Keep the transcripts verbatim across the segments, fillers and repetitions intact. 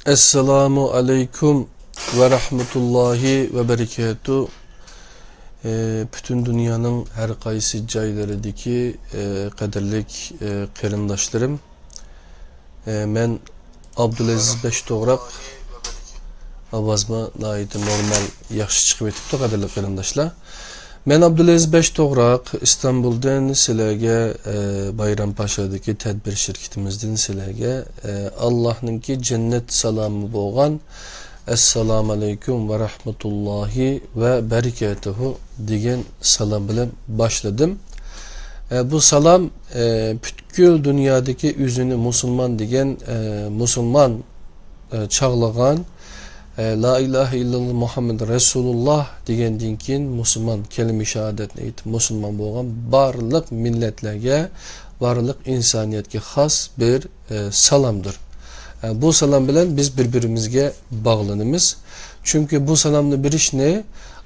ئەسسالامۇ ئەلەيكۇم ۋە رەھمەتۇللاھى ۋە بەرىكاتۇ. ئى، پۈتۈن دۇنيانىڭ ھەر قايسى جايلىرىدىكى، ئى، قەدىرلىك، ئى، قېرىنداشلىرىم. ئى، مەن ئابدۇلئەزىز بەشتوغراق. ئاۋازمۇ ناھايىتى نورمال، ياخشى چىقىۋېتىپتۇ، قەدىرلىك قېرىنداشلار. مەن ئابدۇلئەزىز بەشتوغراق، ئىستانبۇلدىن سىلەرگە، ئە، بايرامپاشادىكى تەدبىر شىركىتىمىزدىن سىلەرگە، ئە، ئاللاھنىڭكى جەننەت سالامى بولغان ئەسسالامۇ ئەلەيكۇم ۋە رەھمەتۇللاھى ۋە بەرىكاتۇھۇ دېگەن سالام بىلەن باشلىدىم. ئە، بۇ سالام، ئە، پۈتكۈل دۇنيادىكى ئۆزىنى مۇسۇلمان دېگەن، ئە، مۇسۇلمان ئە، چاغلىغان، ئە، لا ئىلاھە ئىللاللا مۇھەممەد رەسۇلۇللا دېگەندىن كېيىن مۇسۇلمان، كەلىمە شاھادەتنى ئېيتىپ مۇسۇلمان بولغان بارلىق مىللەتلەرگە، بارلىق ئىنسانىيەتكە خاس بىر، ئە، سالامدۇر. ئە، بۇ سالام بىلەن بىز بىر-بىرىمىزگە باغلىنىمىز. چۈنكى بۇ سالامنى بېرىشنى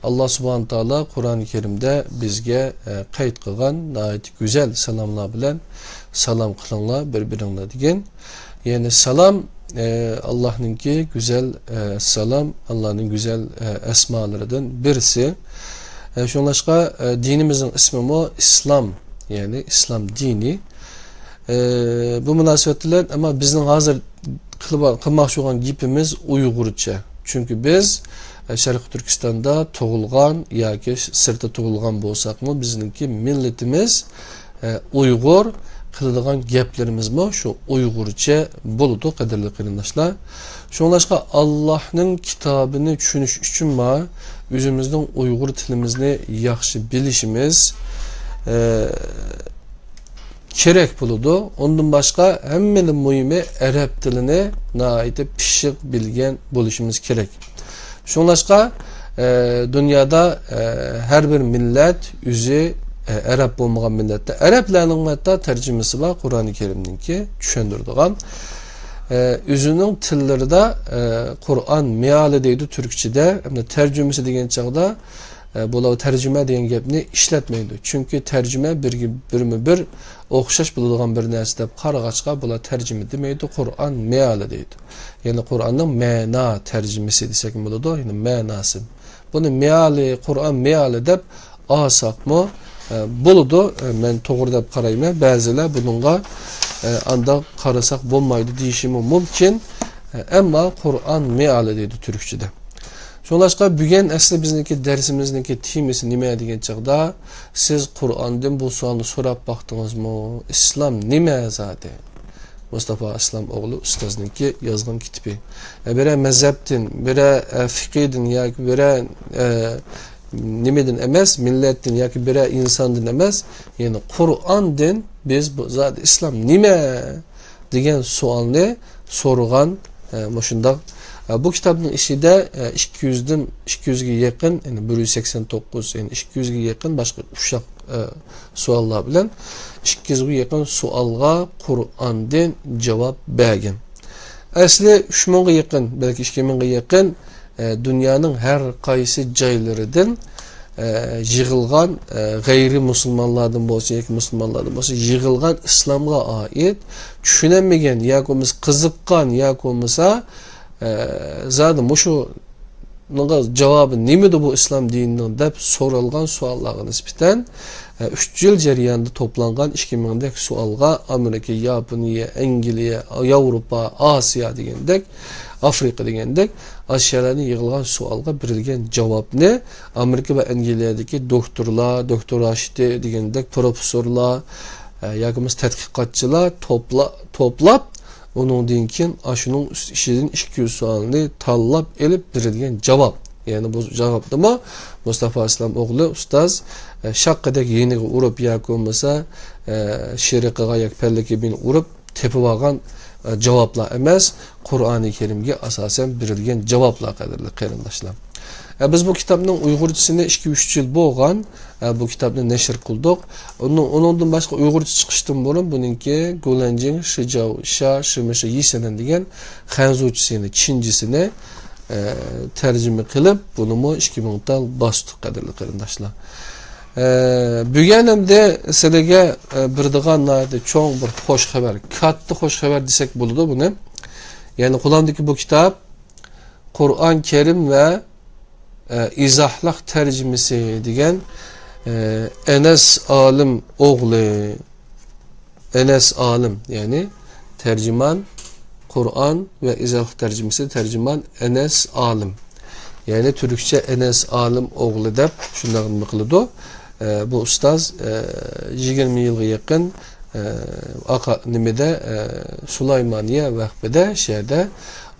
ئاللا سۇبھانە تائالا قۇرئانى كەرىمدە بىزگە، ئە، قەيت قىلغان ناھايىتى گۈزەل سالاملار بىلەن سالام قىلىڭلار بىر-بىرىڭلار دېگەن. يەنى سالام، ئە، ئاللاھنىڭكى گۈزەل، ئە، سالام، ئاللانىڭ گۈزەل، ئە، ئەسمالىرىدىن بىرسى. ئە، شۇڭلاشقا، ئە، دىنىمىزنىڭ ئىسمىمۇ ئىسلام، يەنى ئىسلام دىنى. ئە، بۇ مۇناسىۋەت بىلەن، ئەمما بىزنىڭ ھازىر قىلىپ، قىلماقچى بولغان گېپىمىز ئۇيغۇرچە. چۈنكى بىز، ئە، شەرقىي تۈركىستاندا تۇغۇلغان ياكى سىرتتا تۇغۇلغان بولساقمۇ، بىزنىڭكى مىللىتىمىز ئە، ئۇيغۇر، قىلىدىغان گەپلىرىمىزمۇ شۇ ئۇيغۇرچە بولىدۇ، قەدىرلىك قېرىنداشلار. شۇڭلاشقا ئاللاھنىڭ كىتابىنى چۈشىنىش ئۈچۈنمۇ ئۆزىمىزنىڭ ئۇيغۇر تىلىمىزنى ياخشى بىلىشىمىز، ئە، كېرەك بولىدۇ. ئۇندىن باشقا ھەممىدىن مۇھىمى ئەرەب تىلىنى ناھايىتى پىششىق بىلگەن بولۇشىمىز كېرەك. شۇڭلاشقا، ئە، دۇنيادا، ئە، ھەر بىر مىللەت ئۆزى، ئە، ئەرەب بولمىغان مىللەتتە، ئەرەبلەرنىڭ ھەتتا تەرجىمىسى بار، قۇرئانى كەرىمنىڭكى چۈشەندۈرىدىغان. ئە، ئۆزىنىڭ تىللىرىدا، ئە، قۇرئان مېئالى دەيدۇ تۈركچىدە، ئەمدى تەرجىمىسى دېگەن چاغدا، ئە، بۇلار تەرجىمە دېگەن گەپنى ئىشلەتمەيدۇ. چۈنكى تەرجىمە بىرگە، بىرمۇ بىر ئوخشاش بولىدىغان بىر نەرسە دەپ قارىغاچقا، بۇلار تەرجىمە دېمەيدۇ، قۇرئان مېئالى دەيدۇ. يەنى قۇرئاننىڭ مەنا تەرجىمىسى دېسەكمۇ بولىدۇ، يەنى مەناسى. بۇنى مېئالى، قۇرئان مېئالى دەپ ئالساقمۇ، ئە، بولىدۇ. ئە، مەن توغرا دەپ قارايمەن. بەزىلەر بۇنىڭغا، ئە، ئانداق قارىساق بولمايدۇ دېيىشىمۇ مۇمكىن. ئە، ئەمما قۇرئان مېئالى دەيدۇ تۈركچىدە. شۇڭلاشقا بۈگۈن ئەسلى بىزنىڭكى دەرسىمىزنىڭكى تېمىسى نېمە دېگەن چاغدا، سىز قۇرئاندىن بۇ سوئالنى سوراپ باقتىڭىزمۇ؟ ئىسلام نېمە زادى؟ مۇستافا ئىسلام ئوغلى ئۇستازنىڭكى يازغان كىتابى. ئە، بىرەر مەزھەپتىن، بىرەر، ئە، فىقىدىن ياكى بىرەر، ئە، نېمىدىن ئەمەس، مىللەتتىن ياكى بىرەر ئىنساندىن ئەمەس، يەنى قۇرئاندىن بىز بۇ زادى ئىسلام نېمە دېگەن سوئالنى سورىغان، ئە، مۇشۇنداق. ئە، بۇ كىتابنىڭ ئىچىدە، ئە، ئىككى يۈزدىن، ئىككى يۈزگە يېقىن، يەنى بىر يۈز سەكسەن توققۇز، يەنى ئىككى يۈزگە يېقىن باشقا ئۇششاق، ئە، سوئاللار بىلەن ئىككى يۈزگە يېقىن سوئالغا قۇرئاندىن جاۋاب بەرگەن. ئەسلى ئۈچ مىڭغا يېقىن، بەلكى ئىككى مىڭغا يېقىن، ئە، دۇنيانىڭ ھەر قايسى جايلىرىدىن، ئە، يىغىلغان، ئە، غەيرىي مۇسۇلمانلاردىن بولسۇن ياكى مۇسۇلمانلاردىن بولسۇن، يىغىلغان ئىسلامغا ئائىت چۈشىنەلمىگەن ياكى بولمىسا قىزىققان ياكى بولمىسا، ئە، زادى مۇشۇ بۇنىڭغا جاۋابى نېمىدۇ بۇ ئىسلام دىنىنىڭ دەپ سورالغان سوئاللارغا نىسبەتەن، ئە، ئۈچ يىل جەريانىدا توپلانغان ئىككى مىڭدەك سوئالغا ئامېرىكا، ياپونىيە، ئەنگلىيە، ياۋروپا، ئاسىيا دېگەندەك، ئافرىقا دېگەندەك ئاشۇ يەرلەردىن يىغىلغان سوئالغا بېرىلگەن جاۋابنى ئامېرىكا ۋە ئەنگلىيەدىكى دوكتورلار، دوكتوراشتى دېگەندەك پروفېسسورلار، ئە، ياكى بولمىسا تەتقىقاتچىلار توپلا-، توپلاپ، ئۇنىڭدىن كېيىن ئاشۇنىڭ ئۈست-، ئىچىدىن ئىككى يۈز سوئالنى تاللاپ ئېلىپ بېرىلگەن جاۋاب. يەنى بۇ جاۋابنىمۇ مۇستافا ئىسلام ئوغلى ئۇستاز، ئە، شاققىدەك يېنىغا ئۇرۇپ ياكى بولمىسا، ئە، شېرىقىغا ياكى پەللىكىبىنى ئۇرۇپ تېپىۋالغان، ئە، جاۋابلار ئەمەس، قۇرئانى كەرىمگە ئاساسەن بېرىلگەن جاۋابلار، قەدىرلىك قېرىنداشلار. ئە، بىز بۇ كىتابنىڭ ئۇيغۇرچىسىنى ئىككى ئۈچ يىل بولغان، ئە، بۇ كىتابنى نەشر قىلدۇق. ئۇنىڭ، ئۇنىڭدىن باشقا ئۇيغۇرچە چىقىشتىن بۇرۇن بۇنىڭكى گۇلەنجىڭ شىجاۋ شا شىمىشى يىسەنەن دېگەن خەنزۇچىسىنى، چىنجىسىنى، ئە، تەرجىمە قىلىپ، بۇنىمۇ ئىككى مىڭ تال باستۇق، قەدىرلىك قېرىنداشلار. ئە، بۈگۈن ئەمدى سىلىگە، ئە، بېرىدىغان ناھايىتى چوڭ بىر خوش خەۋەر، كاتتا خوش خەۋەر دېسەك بولىدۇ بۇنى. يەنى قولۇمدىكى بۇ كىتاب قۇرئان كەرىم ۋە، ئە، ئىزاھلىق تەرجىمىسى دېگەن، ئە، ئەنەس ئالىم ئوغلى، ئەنەس ئالىم، يەنى تەرجىمان قۇرئان ۋە ئىزاھلىق تەرجىمىسى، تەرجىمان ئەنەس ئالىم. يەنى تۈركچە ئەنەس ئالىم ئوغلى دەپ شۇنداق نېمە قىلىدۇ. ئە، بۇ ئۇستاز، ئە، يىگىرمە يىلغا يېقىن، ئە، ئاقا-، نېمىدە، ئە، سۇلايمانىيە ۋەقپىدە، شۇ يەردە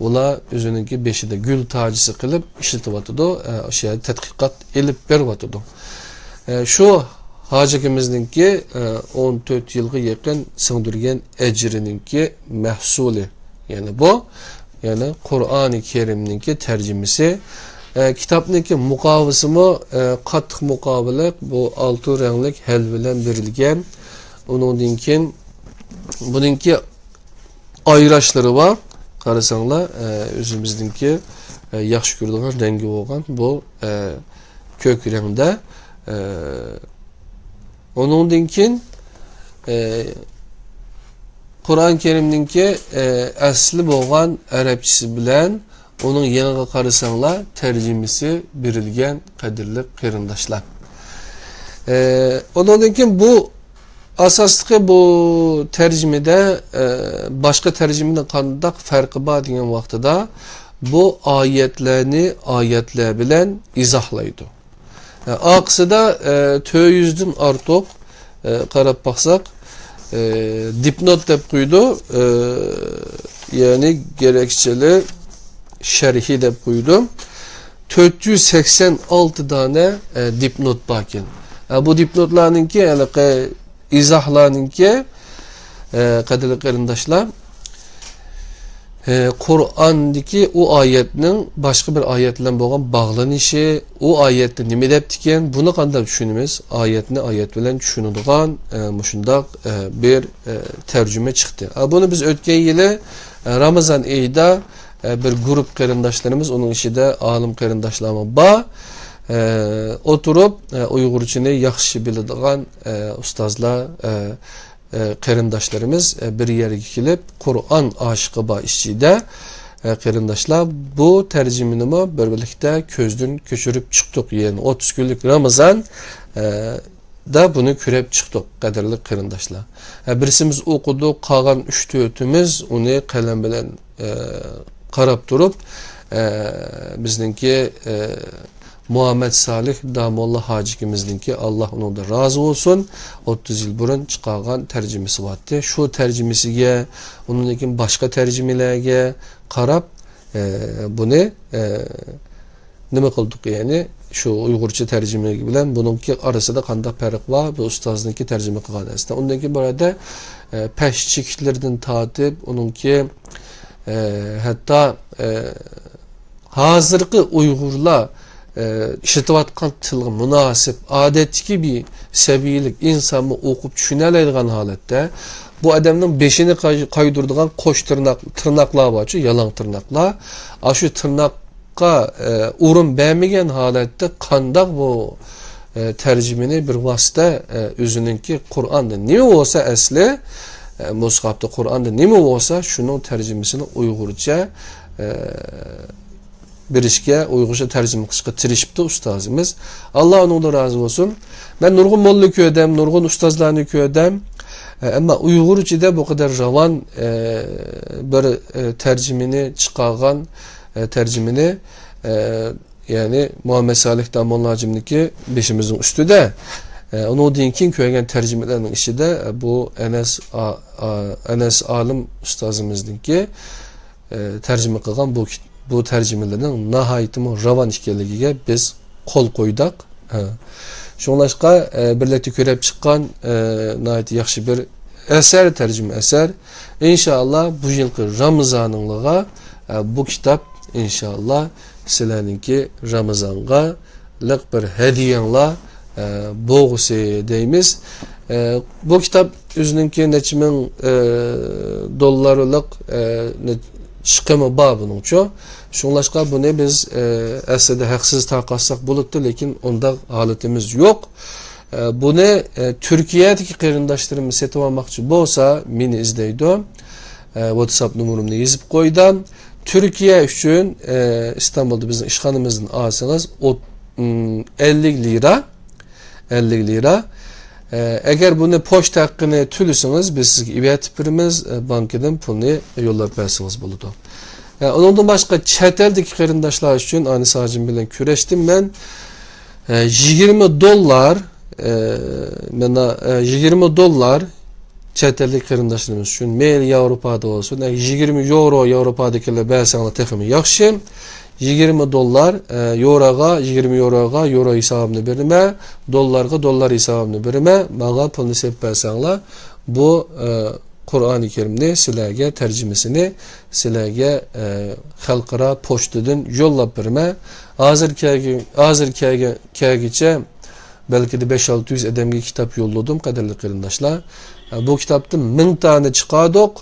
ئۇلار ئۆزىنىڭكى بېشىدا گۈل تاجىسى قىلىپ ئىشلىتىۋاتىدۇ. ئە، شۇ يەردە تەتقىقات ئېلىپ بېرىۋاتىدۇ. ئە، شۇ ھاجى ئاكىمىزنىڭكى، ئە، ئون تۆت يىلغا يېقىن سىڭدۈرگەن ئەجرىنىڭكى مەھسۇلى. يەنى بۇ، يەنى قۇرئانى كەرىمنىڭكى تەرجىمىسى. ئە، كىتابنىڭكى مۇقاۋىسىمۇ، ئە، قاتتىق مۇقاۋىلىق، بۇ ئالتۇن رەڭلىك ھەل بىلەن بېرىلگەن. ئۇنىڭدىن كېيىن بۇنىڭكى ئايراشلىرى بار. قارىساڭلار، ئە، ئۆزىمىزنىڭكى، ئە، ياخشى كۆرىدىغان رەڭگى بولغان بۇ، ئە، كۆك رەڭدە. ئە، ئۇنىڭدىن كېيىن، ئە، قۇرئان كەرىمنىڭكى، ئە، ئەسلى بولغان ئەرەبچىسى بىلەن ئۇنىڭ يېنىغا قارىساڭلار، تەرجىمىسى بېرىلگەن، قەدىرلىك قېرىنداشلار. ئە، ئۇنىڭدىن كېيىن بۇ ئاساسلىقى بۇ تەرجىمىدە، ئە، باشقا تەرجىمىدىن قانداق پەرقى بار دېگەن ۋاقتىدا، بۇ ئايەتلەرنى ئايەتلەر بىلەن ئىزاھلايدۇ. ئە، ئارقىسىدا، ئە، تۆت يۈزدىن ئارتۇق، ئە، قاراپ باقساق، ئە، دىپنوت دەپ قويىدۇ، ئە، يەنى گېرەكچىلىك شەرھى دەپ قويىدۇ. تۆت يۈز سەكسەن ئالتە دانە، ئە، دىپنوت باركەن. ئە، بۇ دىپنوتلارنىڭكى، ھېلىقى ئىزاھلارنىڭكى، ئە، قەدىرلىك قېرىنداشلار، ئە، قۇرئاندىكى ئۇ ئايەتنىڭ باشقا بىر ئايەت بىلەن بولغان باغلىنىشى، ئۇ ئايەتتە نېمە دەپتىكەن، بۇنى قانداق چۈشىنىمىز؟ ئايەتنى ئايەت بىلەن چۈشىنىدىغان، ئە، مۇشۇنداق، ئە، بىر، ئە، تەرجىمە چىقتى. ئە، بۇنى بىز ئۆتكەن يىلى، ئە، رامىزان ئېيىدا، ئە، بىر گۇرۇپ قېرىنداشلىرىمىز، ئۇنىڭ ئىچىدە ئالىم قېرىنداشلارمۇ بار. ئە، ئولتۇرۇپ، ئە، ئۇيغۇرچىنى ياخشى بىلىدىغان، ئە، ئۇستازلار، ئە، ئە، قېرىنداشلىرىمىز، ئە، بىر يەرگە كېلىپ، قۇرئان ئاشىقى بار ئىچىدە، ئە، قېرىنداشلار، بۇ تەرجىمىنىمۇ بىر بىرلىكتە كۆزدىن كۆچۈرۈپ چىقتۇق. يەنى ئوتتۇز كۈنلۈك رامىزان، ئە، دا بۇنى كۆرۈپ چىقتۇق، قەدىرلىك قېرىنداشلار. ئە، بىرسىمىز ئوقۇدۇق، قالغان ئۈچ تۆتىمىز ئۇنى قەلەم بىلەن، ئە، قاراپ تۇرۇپ، ئە، بىزنىڭكى، ئە، مۇھەممەد سالىھ داموللا ھاجىكىمىزنىڭكى، ئاللا ئۇنىڭدىن رازى بولسۇن، ئوتتۇز يىل بۇرۇن چىقارغان تەرجىمىسى بارتتى. شۇ تەرجىمىسىگە، ئۇنىڭدىن كېيىن باشقا تەرجىمىلەرگە قاراپ، ئە، بۇنى، ئە، نېمە قىلدۇق، يەنى شۇ ئۇيغۇرچە تەرجىمە بىلەن بۇنىڭكى ئارىسىدا قانداق پەرق بار، بۇ ئۇستازنىڭكى تەرجىمە قىلغان ئەسلىدە. ئۇندىن كېيىن بۇ يەردە، ئە، پەش چېكىتلىرىدىن تارتىپ، ئۇنىڭكى، ئە، ھەتتا، ئە، ھازىرقى ئۇيغۇرلار، ئە، ئىشلىتىۋاتقان تىلغا مۇناسىپ، ئادەتتىكى بىر سەۋىيەلىك ئىنسانمۇ ئوقۇپ چۈشىنەلەيدىغان ھالەتتە، بۇ ئادەمنىڭ بېشىنى قاي-، قايدۇرىدىغان قوش تىرناق، تىرناقلار بارچۇ، يالاڭ تىرناقلار. ئاشۇ تىرناققا، ئە، ئورۇن بەرمىگەن ھالەتتە قانداق بۇ، ئە، تەرجىمىنى بىر ۋاسىتە، ئە، ئۆزىنىڭكى قۇرئاندا نېمە بولسا ئەسلى، ئە، مۇسھەپتە قۇرئاندا نېمە بولسا، شۇنىڭ تەرجىمىسىنى ئۇيغۇرچە، ئە، بېرىشكە، ئۇيغۇرچە تەرجىمە قىلىشقا تىرىشىپتۇ ئۇستازىمىز. ئاللا ئۇنىڭدىن رازى بولسۇن. مەن نۇرغۇن موللا كۆردۈم، نۇرغۇن ئۇستازلارنى كۆردۈم. ئە، ئەمما ئۇيغۇرچىدا بۇ قەدەر راۋان، ئە، بىر، ئە، تەرجىمىنى چىقارغان، ئە، تەرجىمىنى، ئە، يەنى مۇھەممەد سالىھ داموللا ھاجىمنىڭكى بېشىمىزنىڭ ئۈستىدە. ئە، ئۇنىڭدىن كېيىن كۆرگەن تەرجىمىلەرنىڭ ئىچىدە، ئە، بۇ ئەنەس ئا-، ئا-، ئەنەس ئالىم ئۇستازىمىزنىڭكى ئە، تەرجىمە قىلغان بۇ كىت-، بۇ تەرجىمىلەرنىڭ ناھايىتىمۇ راۋان ئىكەنلىكىگە بىز قول قويدۇق. ھە. شۇڭلاشقا، ئە، بىرلىكتە كۆرۈپ چىققان، ئە، ناھايىتى ياخشى بىر ئەسەر، تەرجىمە ئەسەر. ئىنشائاللا، بۇ يىلقى رامىزانىڭلارغا، ئە، بۇ كىتاب، ئىنشائاللا، سىلەرنىڭكى رامىزانغا لىق بىر ھەدىيەڭلار، ئە، بولغۇسى دەيمىز. ئە، بۇ كىتاب ئۆزىنىڭكى نەچچە مىڭ، ئە، دوللارلىق، ئە، نە-، چىقىمى بار بۇنىڭچۇ. شۇڭلاشقا بۇنى بىز، ئە، ئەسلىدە ھەقسىز تارقاتساق بولاتتى، لېكىن ئۇنداق ھالىتىمىز يوق. ئە، بۇنى، ئە، تۈركىيەدىكى قېرىنداشلىرىمىز سېتىۋالماقچى بولسا، مېنى ئىزدەيدۇ. ئە، ۋاتساپ نومۇرۇمنى يېزىپ قويدۇم. تۈركىيە ئۈچۈن، ئە، ئىستانبۇلدا بىزنىڭ ئىشخانىمىزدىن ئالسىڭىز، ئوت-، ئىم، ئەللىك لىرا، ئەللىك لىرا. ئە، ئەگەر بۇنى پوچتا ھەققىنى تۆلىسىڭىز، بىز سىزگە ئېۋەتىپ بېرىمىز، ئە، بانكىدىن پۇلنى يوللاپ بەرسىڭىز بولىدۇ. ئە، ئۇنىڭدىن باشقا چەت ئەلدىكى قېرىنداشلار ئۈچۈن ئانىس ھاجىم بىلەن كۆرۈشتۈم مەن. ئە، يىگىرمە دوللار، ئە، مانا، ئە، يىگىرمە دوللار چەت ئەللىك قېرىنداشلىرىمىز ئۈچۈن، مەيلى ياۋروپادا بولسۇن، ئە، يىگىرمە يورو ياۋروپادىكىلەر بەرسەڭلار تېخىمۇ ياخشى. يىگىرمە دوللار، ئە، يوراغا، يىگىرمە يوراغا يورو ھېسابىمنى بېرىمەن، دوللارغا دوللار ھېسابىمنى بېرىمەن، ماڭا پۇلنى سېلىپ بەرسەڭلار، بۇ، ئە، قۇرئانى كەرىمنى سىلەرگە تەرجىمىسىنى سىلەرگە، ئە، خەلقئارا پوچتىدىن يوللاپ بېرىمەن. ھازىر كەلگە-، ھازىر كەلگە-، كەلگۈچە بەلكىدە بەش-ئالتە يۈز ئادەمگە كىتاب يوللىدىم، قەدىرلىك قېرىنداشلار. ئە، بۇ كىتابتىن مىڭ دانە چىقاردۇق.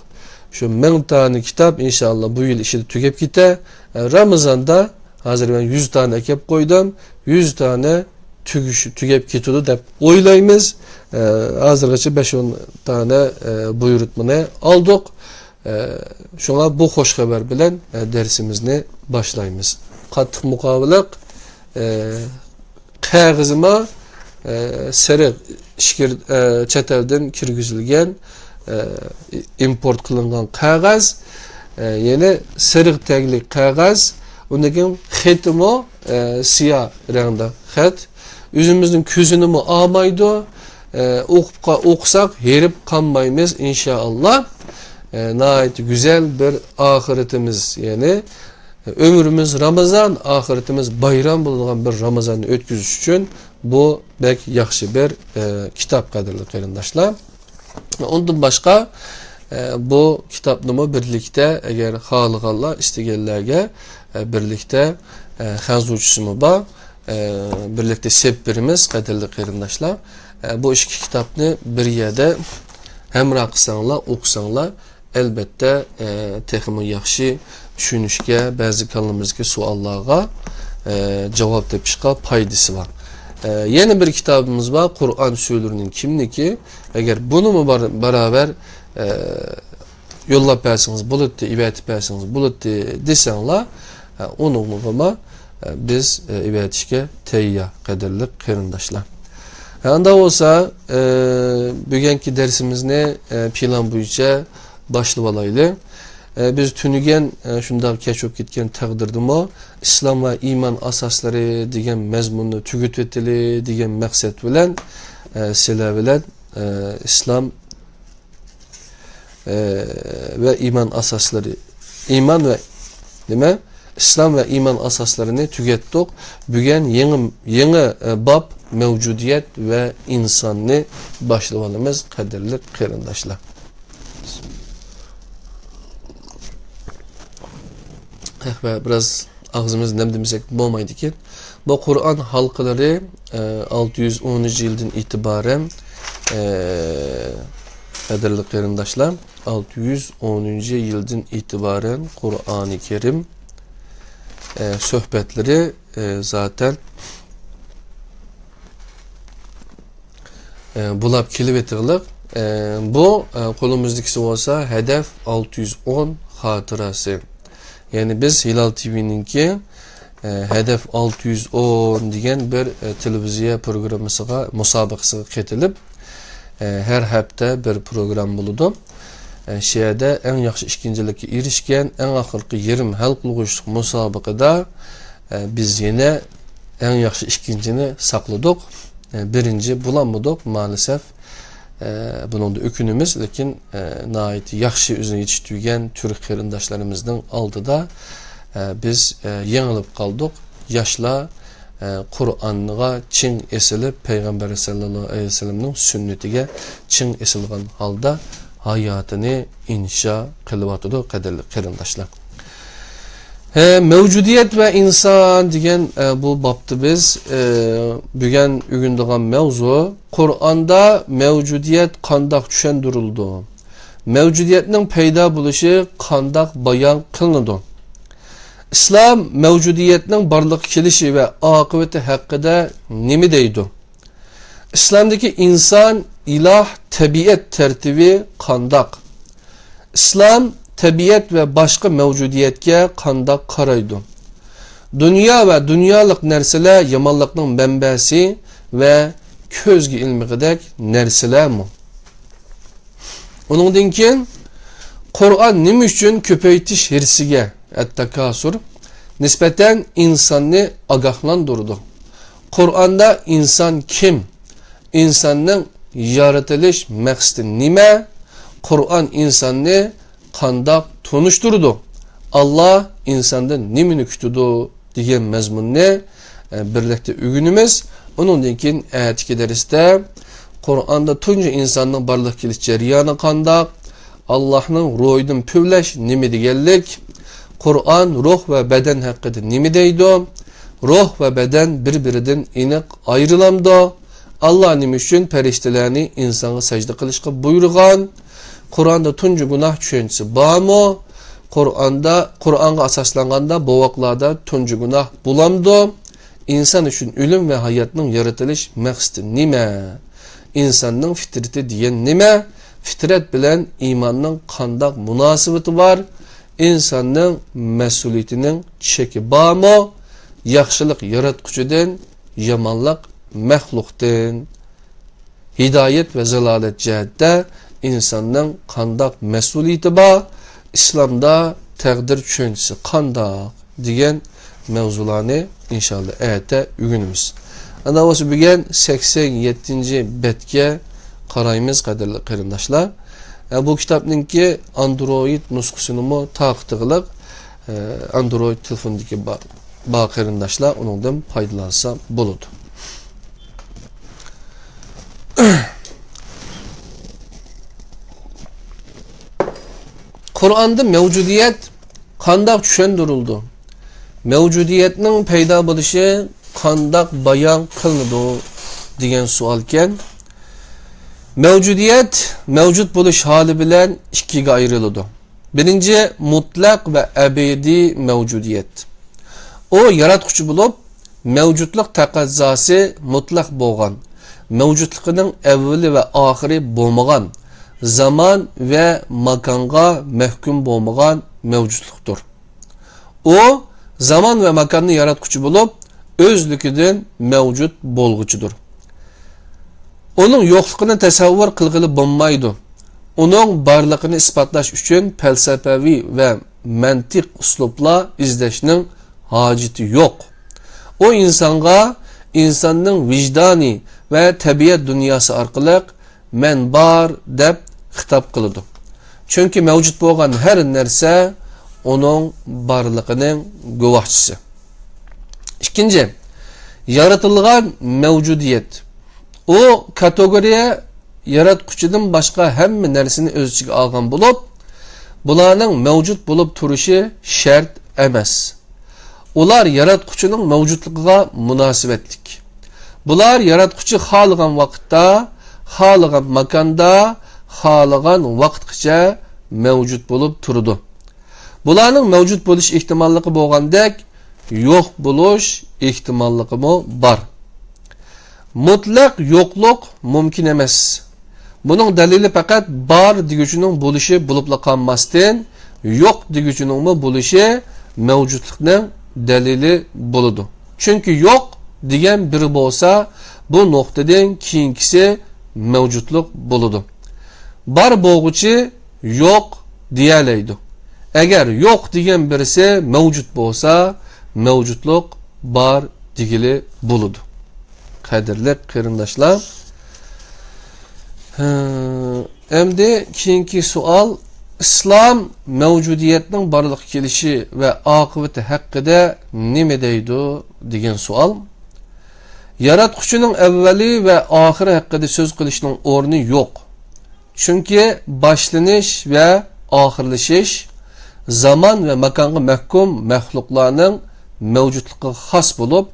شۇ مىڭ دانە كىتاب، ئىنشائاللا، بۇ يىل ئىچىدە تۈگەپ كېتە. ئە، رامىزاندا ھازىر مەن يۈز دانە ئەكەپ قويدۇم. يۈز دانە تۈگۈش-، تۈگەپ كېتىدۇ دەپ ئويلايمىز. ئە، ھازىرغىچە بەش-ئون دانە، ئە، بۇيرۇتمىنى ئالدۇق. ئە، شۇڭا بۇ خوش خەۋەر بىلەن، ئە، دەرسىمىزنى باشلايمىز. قاتتىق مۇقاۋىلىق، ئە، قەغىزىما، ئە، سېرىق ئىچكىر-، ئە، چەت ئەلدىن كىرگۈزۈلگەن، ئە، ئىمپورت قىلىنغان قەغەز، ئە، يەنى سېرىق تەگلىك قەغەز، ئۇندىن كېيىن خېتىمۇ، ئە، سىيا رەڭدە خەت. ئۆزىمىزنىڭ كۆزىنىمۇ ئالمايدۇ. ئە، ئوقۇپ قا-، ئوقۇساق ھېرىپ قالمايمىز، ئىنشائاللا. ئە، ناھايىتى گۈزەل بىر ئاخىرىتىمىز، يەنى ئۆمرىمىز رامىزان، ئاخىرىتىمىز بايرام بولىدىغان بىر رامىزاننى ئۆتكۈزۈش ئۈچۈن بۇ بەك ياخشى بىر، ئە، كىتاب، قەدىرلىك قېرىنداشلار. ئۇندىن باشقا، ئە، بۇ كىتابنىمۇ بىرلىكتە، ئەگەر خالىغانلار، ئىستىگەنلەرگە، ئە، بىرلىكتە، ئە، خەنزۇچىسىمۇ بار، ئە، بىرلىكتە سېلىپ بېرىمىز، قەدىرلىك قېرىنداشلار. ئە، بۇ ئىككى كىتابنى بىر يەردە ھەمراھ قىلساڭلار، ئوقۇساڭلار، ئەلبەتتە، ئە، تېخىمۇ ياخشى چۈشىنىشكە، بەزى كاللىمىزدىكى سوئاللارغا، ئە، جاۋاب تېپىشقا پايدىسى بار. ئە، يەنە بىر كىتابىمىز بار، قۇرئان سۈرىلىرىنىڭ كىملىكى. ئەگەر بۇنىمۇ بار-، باراۋەر، ئە، يوللاپ بەرسىڭىز بولاتتى، ئېۋەتىپ بەرسىڭىز بولاتتى دېسەڭلار، ئە، ئۇنىڭغىمۇ، ئە، بىز، ئە، ئېۋەتىشكە تەييار، قەدىرلىك قېرىنداشلار. ئە، ئاندا بولسا، ئە، بۈگۈنكى دەرسىمىزنى، ئە، پىلان بويىچە باشلىۋالايلى. ئە، بىز تۈنۈگۈن، ئە، شۇنداق كەچ بولۇپ كەتكەن تەقدىردىمۇ، ئىسلام ۋە ئىمان ئاساسلىرى دېگەن مەزمۇننى تۈگىتىۋېتىلى دېگەن مەقسەت بىلەن، ئە، سىلەر بىلەن، ئە، ئىسلام، ئە، ۋە ئىمان ئاساسلىرى، ئىمان ۋە نېمە؟ ئىسلام ۋە ئىمان ئاساسلىرىنى تۈگەتتۇق. بۈگۈن يېڭى، يېڭى، ئە، باب، مەۋجۇدىيەت ۋە ئىنساننى باشلىۋالىمىز، قەدىرلىك قېرىنداشلار. ئەخبە، بىراز ئاغزىمىز نەم دېمىسەك بولمايدىكەن. بۇ قۇرئان ھالقىلىرى، ئە، ئالتە يۈز ئونىنچى يىلدىن ئېتىبارەن، ئە، قەدىرلىك قېرىنداشلار، ئالتە يۈز ئونىنچى يىلدىن ئېتىبارەن قۇرئانى كەرىم، ئە، سۆھبەتلىرى، ئە، زاتەن ئە، بۇلاپ كېلىۋېتىغلىق. ئە، بۇ، ئە، قولىمىزدىكىسى بولسا ھەدەپ ئالتە يۈز ئون خاتىرىسى. يەنى بىز ھىلال تىۋىنىڭكى، ئە، ھەدەپ ئالتە يۈز ئون دېگەن بىر، ئە، تېلېۋىزىيە پروگراممىسىغا، مۇسابىقىسىغا قېتىلىپ، ئە، ھەر ھەپتە بىر پروگرامما بولىدۇ. ئە، شۇ يەردە ئەڭ ياخشى ئىككىنچىلىككە ئېرىشكەن، ئەڭ ئاخىرقى يېرىم ھەل قىلغۇچلۇق مۇسابىقىدە، ئە، بىز يەنە ئەڭ ياخشى ئىككىنچىنى ساقلىدۇق. ئە، بىرىنچى بولالمىدۇق، مائەلەسەف. ئە، بۇنىڭدا ئۆكۈنىمىز، لېكىن، ئە، ناھايىتى ياخشى ئۆزىنى يېتىشتۈرگەن تۈرك قېرىنداشلىرىمىزنىڭ ئالدىدا، ئە، بىز، ئە، يېڭىلىپ قالدۇق. ياشلار، ئە، قۇرئانغا چىڭ ئېسىلىپ، پەيغەمبەر سەللەللاھۇ ئەلەيھى ۋەسەللەمنىڭ سۈننىتىگە چىڭ ئېسىلغان ھالدا ھاياتىنى ئىنشا قىلىۋاتىدۇ، قەدىرلىك قېرىنداشلار. ھە، مەۋجۇدىيەت ۋە ئىنسان دېگەن، ئە، بۇ بابتا بىز، ئە، بۈگۈن ئۆگىنىدىغان مەۋزۇ، قۇرئاندا مەۋجۇدىيەت قانداق چۈشەندۈرۈلىدۇ؟ مەۋجۇدىيەتنىڭ پەيدا بولۇشى قانداق بايان قىلىنىدۇ؟ ئىسلام مەۋجۇدىيەتنىڭ بارلىققا كېلىشى ۋە ئاقىۋىتى ھەققىدە نېمە دەيدۇ؟ ئىسلامدىكى ئىنسان، ئىلاھ، تەبىئەت تەرتىپى قانداق؟ ئىسلام تەبىئەت ۋە باشقا مەۋجۇدىيەتكە قانداق قارايدۇ؟ دۇنيا ۋە دۇنيالىق نەرسىلەر يامانلىقنىڭ مەنبەسى ۋە كۆزگە ئىلمىغۇدەك نەرسىلەرمۇ؟ ئۇنىڭدىن كېيىن، قۇرئان نېمە ئۈچۈن كۆپەيتىش ھىرسىگە، ئەتتاكاسۇر، نىسبەتەن ئىنساننى ئاگاھلاندۇرىدۇ؟ قۇرئاندا ئىنسان كىم؟ ئىنساننىڭ يارىتىلىش مەقسىتى نېمە؟ قۇرئان ئىنساننى قانداق تونۇشتۇرىدۇ؟ ئاللا ئىنساندىن نېمىنى كۈتىدۇ؟ دېگەن مەزمۇننى، ئە، بىرلىكتە ئۆگىنىمىز. ئۇنىڭدىن كېيىن ئەتىكى دەرستە قۇرئاندا تۇنجى ئىنساننىڭ بارلىققا كېلىش جەريانى قانداق؟ ئاللاھنىڭ روھىدىن پۈۋلەش نېمە دېگەنلىك؟ قۇرئان روھ ۋە بەدەن ھەققىدە نېمە دەيدۇ؟ روھ ۋە بەدەن بىر-بىرىدىن ئېنىق ئايرىلامدۇ؟ ئاللا نېمە ئۈچۈن پەرىشتىلەرنى ئىنسانغا سەجدە قىلىشقا بۇيرۇغان؟ قۇرئاندا تۇنجى گۇناھ چۈشەنچىسى بارمۇ؟ قۇرئاندا، قۇرئانغا ئاساسلانغاندا بوۋاقلاردا تۇنجى گۇناھ بولامدۇ؟ ئىنسان ئۈچۈن ئۆلۈم ۋە ھاياتنىڭ يارىتىلىش مەقسىتى نېمە؟ ئىنساننىڭ فىترىتى دېگەن نېمە؟ فىترەت بىلەن ئىماننىڭ قانداق مۇناسىۋىتى بار؟ ئىنساننىڭ مەسئۇلىيىتىنىڭ چېكى بارمۇ؟ ياخشىلىق ياراتقۇچىدىن، يامانلىق مەخلۇقتىن. ھىدايەت ۋە زالالەت جەھەتتە ئىنساننىڭ قانداق مەسئۇلىيىتى بار؟ ئىسلامدا تەقدىر چۈشەنچىسى قانداق؟ دېگەن مەۋزۇلارنى ئىنشاللا ئەتە ئۆگىنىمىز. ئانداق بولسا بۈگۈن سەكسەن يەتتىنچى بەتكە قارايمىز، قەدىرلىك قېرىنداشلار. ئە، بۇ كىتابنىڭكى ئاندرويد نۇسخىسىنىمۇ تارقىتىغلىق، ئە، ئاندرويد تېلېفوندىكى بار، بار قېرىنداشلار ئۇنىڭدىن پايدىلانسا بولىدۇ. قۇرئاندا مەۋجۇدىيەت قانداق چۈشەندۈرۈلىدۇ؟ مەۋجۇدىيەتنىڭ پەيدا بولۇشى قانداق بايان قىلىنىدۇ؟ دېگەن سوئالكەن. مەۋجۇدىيەت مەۋجۇت بولۇش ھالى بىلەن ئىككىگە ئايرىلىدۇ. بىرىنچى، مۇتلەق ۋە ئەبەدىي مەۋجۇدىيەت. ئۇ ياراتقۇچى بولۇپ، مەۋجۇتلۇق تەقەززاسى مۇتلەق بولغان، مەۋجۇتلۇقىنىڭ ئەۋۋىلى ۋە ئاخىرى بولمىغان، زامان ۋە ماكانغا مەھكۇم بولمىغان مەۋجۇتلۇقتۇر. ئۇ زامان ۋە ماكاننى ياراتقۇچى بولۇپ، ئۆزلۈكىدىن مەۋجۇت بولغۇچىدۇر. ئۇنىڭ يوقلۇقىنى تەسەۋۋۇر قىلغىلى بولمايدۇ. ئۇنىڭ بارلىقىنى ئىسپاتلاش ئۈچۈن پەلسەپەۋى ۋە مەنتىق ئۇسلۇبلار ئىزدەشنىڭ ھاجىتى يوق. ئۇ ئىنسانغا ئىنساننىڭ ۋىجدانى ۋە تەبىئەت دۇنياسى ئارقىلىق «مەن بار» دەپ خىتاب قىلىدۇ. چۈنكى مەۋجۇت بولغان ھەر نەرسە ئۇنىڭ بارلىقىنىڭ گۇۋاھچىسى. ئىككىنچى، يارىتىلغان مەۋجۇدىيەت. ئۇ كاتېگورىيە ياراتقۇچىدىن باشقا ھەممە نەرسىنى ئۆز ئىچىگە ئالغان بولۇپ، بۇلارنىڭ مەۋجۇت بولۇپ تۇرۇشى شەرت ئەمەس. ئۇلار ياراتقۇچىنىڭ مەۋجۇتلۇقىغا مۇناسىۋەتلىك. بۇلار ياراتقۇچى خالىغان ۋاقىتتا، خالىغان ماكاندا، خالىغان ۋاقىتقىچە مەۋجۇت بولۇپ تۇرىدۇ. بۇلارنىڭ مەۋجۇت بولۇش ئېھتىماللىقى بولغاندەك، يوق بولۇش ئېھتىماللىقىمۇ بار. مۇتلەق يوقلۇق مۇمكىن ئەمەس. بۇنىڭ دەلىلى پەقەت بار دېگۈچىنىڭ بولۇشى بولۇپلا قالماستىن، يوق دېگۈچىنىڭمۇ بولۇشى مەۋجۇتلۇقنىڭ دەلىلى بولىدۇ. چۈنكى يوق دېگەن بىرى بولسا، بۇ نۇقتىدىن كېيىنكىسى مەۋجۇتلۇق بولىدۇ. بار بولغۇچى يوق دېيەلەيدۇ. ئەگەر يوق دېگەن بىرسى مەۋجۇت بولسا، مەۋجۇتلۇق بار دېگىلى بولىدۇ. قەدىرلىك قېرىنداشلار، ھە، ئەمدى كېيىنكى سوئال، ئىسلام مەۋجۇدىيەتنىڭ بارلىققا كېلىشى ۋە ئاقىۋىتى ھەققىدە نېمە دەيدۇ؟ دېگەن سوئال. ياراتقۇچىنىڭ ئەۋۋەلى ۋە ئاخىرى ھەققىدە سۆز قىلىشنىڭ ئورنى يوق. چۈنكى باشلىنىش ۋە ئاخىرلىشىش زامان ۋە ماكانغا مەھكۇم مەخلۇقلارنىڭ مەۋجۇتلۇقىغا خاس بولۇپ،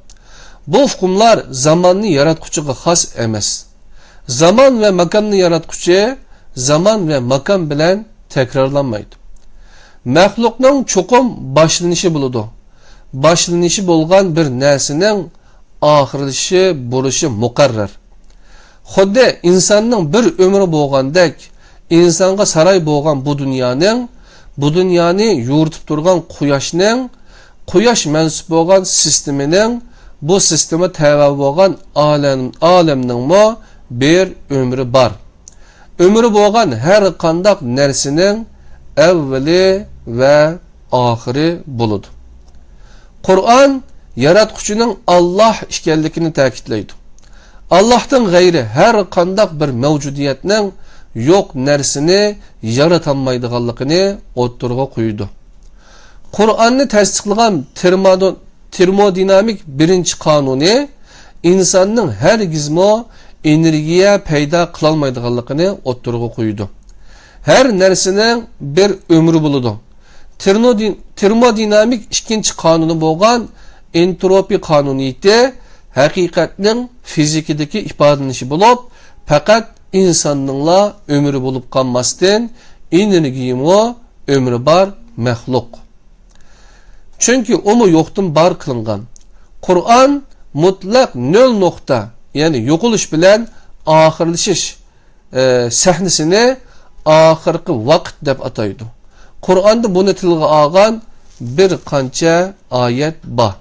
بۇ ئۇقۇملار زاماننى ياراتقۇچىغا خاس ئەمەس. زامان ۋە ماكاننى ياراتقۇچى زامان ۋە ماكان بىلەن تەكرارلانمايدۇ. مەخلۇقنىڭ چوقۇم باشلىنىشى بولىدۇ. باشلىنىشى بولغان بىر نەرسىنىڭ ئاخىرلىشىشى بولۇشى مۇقەررەر. خۇددى ئىنساننىڭ بىر ئۆمرى بولغاندەك، ئىنسانغا ساراي بولغان بۇ دۇنيانىڭ بۇ دۇنيانى يورۇتۇپ تۇرغان قۇياشنىڭ، قۇياش مەنسۇپ بولغان سىستېمىنىڭ، بۇ سىستېما تەۋە بولغان ئالەم، ئالەمنىڭمۇ بىر ئۆمرى بار. ئۆمرى بولغان ھەر قانداق نەرسىنىڭ ئەۋۋىلى ۋە ئاخىرى بولىدۇ. قۇرئان ياراتقۇچىنىڭ ئاللاھ ئىكەنلىكىنى تەكىتلەيدۇ. ئاللاھتىن غەيرى ھەر قانداق بىر مەۋجۇدىيەتنىڭ يوق نەرسىنى يارىتالمايدىغانلىقىنى ئوتتۇرىغا قويىدۇ. قۇرئاننى تەستىقلىغان تېرمودو-، تېرمودىنامىك بىرىنچى قانۇنى ئىنساننىڭ ھەرگىزمۇ ئېنېرگىيە پەيدا قىلالمايدىغانلىقىنى ئوتتۇرىغا قويىدۇ. ھەر نەرسىنىڭ بىر ئۆمرى بولىدۇ. تېرنودىن-، تېرمودىنامىك ئىككىنچى قانۇنى بولغان ئېنتروپىي قانۇنىيىتى ھەقىقەتنىڭ فىزىكىدىكى ئىپادىلىنىشى بولۇپ، پەقەت ئىنساننىڭلا ئۆمرى بولۇپ قالماستىن، ئېنېرگىيىمۇ ئۆمرى بار مەخلۇق. چۈنكى ئۇمۇ يوقتىن بار قىلىنغان. قۇرئان مۇتلەق نۆل نۇقتا، يەنى يوقىلىش بىلەن ئاخىرلىشىش، ئە، سەھنىسىنى ئاخىرقى ۋاقىت دەپ ئاتايدۇ. قۇرئاندا بۇنى تىلغا ئالغان بىر قانچە ئايەت بار.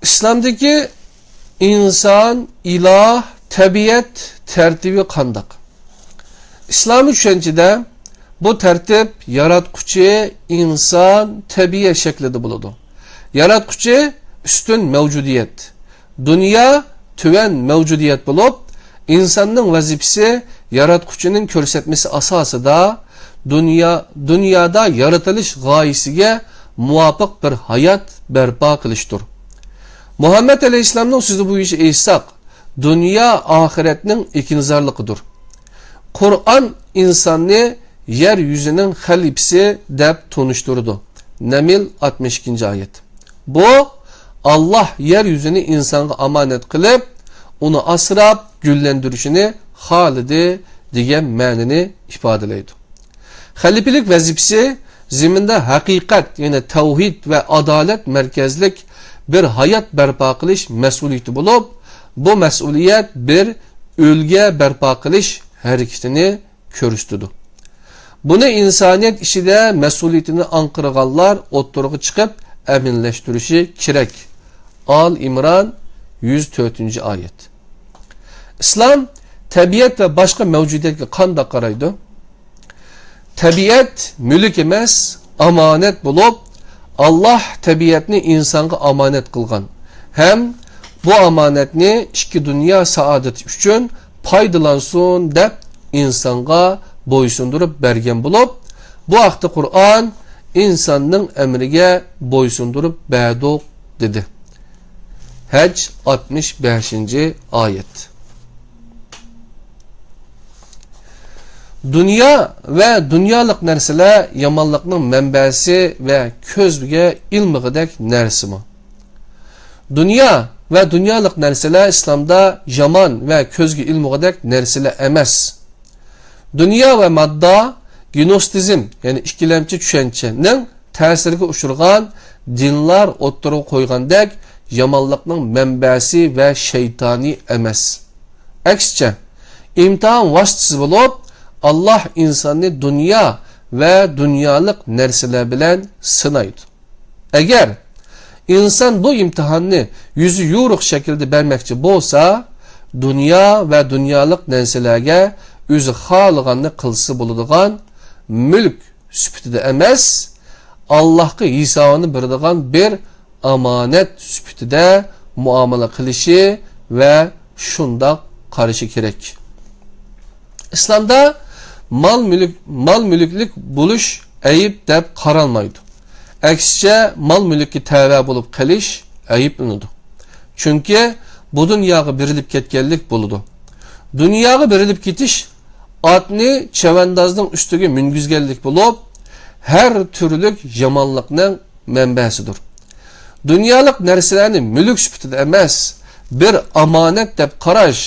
ئىسلامدىكى ئىنسان، ئىلاھ، تەبىئەت تەرتىپى قانداق؟ ئىسلامىي چۈشەنچىدە بۇ تەرتىپ ياراتقۇچى، ئىنسان، تەبىئەت شەكلىدە بولىدۇ. ياراتقۇچى ئۈستۈن مەۋجۇدىيەت، دۇنيا تۆۋەن مەۋجۇدىيەت بولۇپ، ئىنساننىڭ ۋەزىپىسى ياراتقۇچىنىڭ كۆرسەتمىسى ئاساسىدا دۇنيا، دۇنيادا يارىتىلىش غايىسىگە مۇۋاپىق بىر ھايات بەرپا قىلىشتۇر. مۇھەممەد ئەلەيھىسسالامنىڭ سۆزى بويىچە ئېيتساق، دۇنيا ئاخىرەتنىڭ ئېكىنزارلىقىدۇر. قۇرئان ئىنساننى يەر يۈزىنىڭ خەلىپىسى دەپ تونۇشتۇرىدۇ. نەمل، ئاتمىش ئىككىنچى ئايەت. بۇ، ئاللاھ يەر يۈزىنى ئىنسانغا ئامانەت قىلىپ، ئۇنى ئاسراپ گۈللەندۈرۈشىنى خالىدى دېگەن مەنىنى ئىپادىلەيدۇ. خەلىپىلىك ۋەزىپىسى زېمىندا ھەقىقەت، يەنى تەۋھىد ۋە ئادالەت مەركەزلىك بىر ھايات بەرپا قىلىش مەسئۇلىيىتى بولۇپ، بۇ مەسئۇلىيەت بىر ئۈلگە بەرپا قىلىش ھەرىكىتىنى كۆرسىتىدۇ. بۇنى ئىنسانىيەت ئىچىدە مەسئۇلىيىتىنى ئاڭقىرغانلار ئوتتۇرىغا چىقىپ ئەمەلىيلەشتۈرۈشى كېرەك. ئال ئىمران، يۈز تۆتىنچى ئايەت. ئىسلام تەبىئەت ۋە باشقا مەۋجۇدىيەتكە قانداق قارايدۇ؟ تەبىئەت مۈلۈك ئەمەس، ئامانەت بولۇپ، ئاللاھ تەبىئەتنى ئىنسانغا ئامانەت قىلغان ھەم بۇ ئامانەتنى ئىككى دۇنيا سائادىتى ئۈچۈن پايدىلانسۇن دەپ ئىنسانغا بويسۇندۇرۇپ بەرگەن بولۇپ، بۇ ھەقتە قۇرئان، «ئىنساننىڭ ئەمرىگە بويسۇندۇرۇپ بەردۇق» دېدى. ھەج، ئاتمىش بەشىنچى ئايەت. دۇنيا ۋە دۇنيالىق نەرسىلەر يامانلىقنىڭ مەنبەسى ۋە كۆزگە ئىلمىغۇدەك نەرسىمۇ؟ دۇنيا ۋە دۇنيالىق نەرسىلەر ئىسلامدا يامان ۋە كۆزگە ئىلمىغۇدەك نەرسىلەر ئەمەس. دۇنيا ۋە ماددا، گنوستىزم، يەنى ئىككىلەمچى چۈشەنچىنىڭ تەسىرىگە ئۇچرىغان دىنلار ئوتتۇرىغا قويغاندەك يامانلىقنىڭ مەنبەسى ۋە شەيتانى ئەمەس. ئەكسىچە، ئىمتىھان ۋاسىتىسى بولۇپ، ئاللاھ ئىنساننى دۇنيا ۋە دۇنيالىق نەرسىلەر بىلەن سىنايدۇ. ئەگەر ئىنسان بۇ ئىمتىھاننى يۈزى يورۇق شەكىلدە بەرمەكچى بولسا، دۇنيا ۋە دۇنيالىق نەرسىلەرگە ئۆزى خالىغاننى قىلسا بولىدىغان مۈلۈك سۈپىتىدە ئەمەس، ئاللاھقا ھېسابىنى بېرىدىغان بىر ئامانەت سۈپىتىدە مۇئامىلە قىلىشى ۋە شۇنداق قارىشى كېرەك. ئىسلامدا مال-مۈلۈك، مال-مۈلۈكلۈك بولۇش ئەيىب دەپ قارالمايدۇ. ئەكسىچە، مال-مۈلۈككە تەۋە بولۇپ قېلىش ئەيىبلىنىدۇ. چۈنكى بۇ دۇنياغا بېرىلىپ كەتكەنلىك بولىدۇ. دۇنياغا بېرىلىپ كېتىش ئاتنى چەۋەندازنىڭ ئۈستىگە مىنگۈزگەنلىك بولۇپ، ھەر تۈرلۈك يامانلىقنىڭ مەنبەسىدۇر. دۇنيالىق نەرسىلەرنى مۈلۈك سۈپىتىدە ئەمەس، بىر ئامانەت دەپ قاراش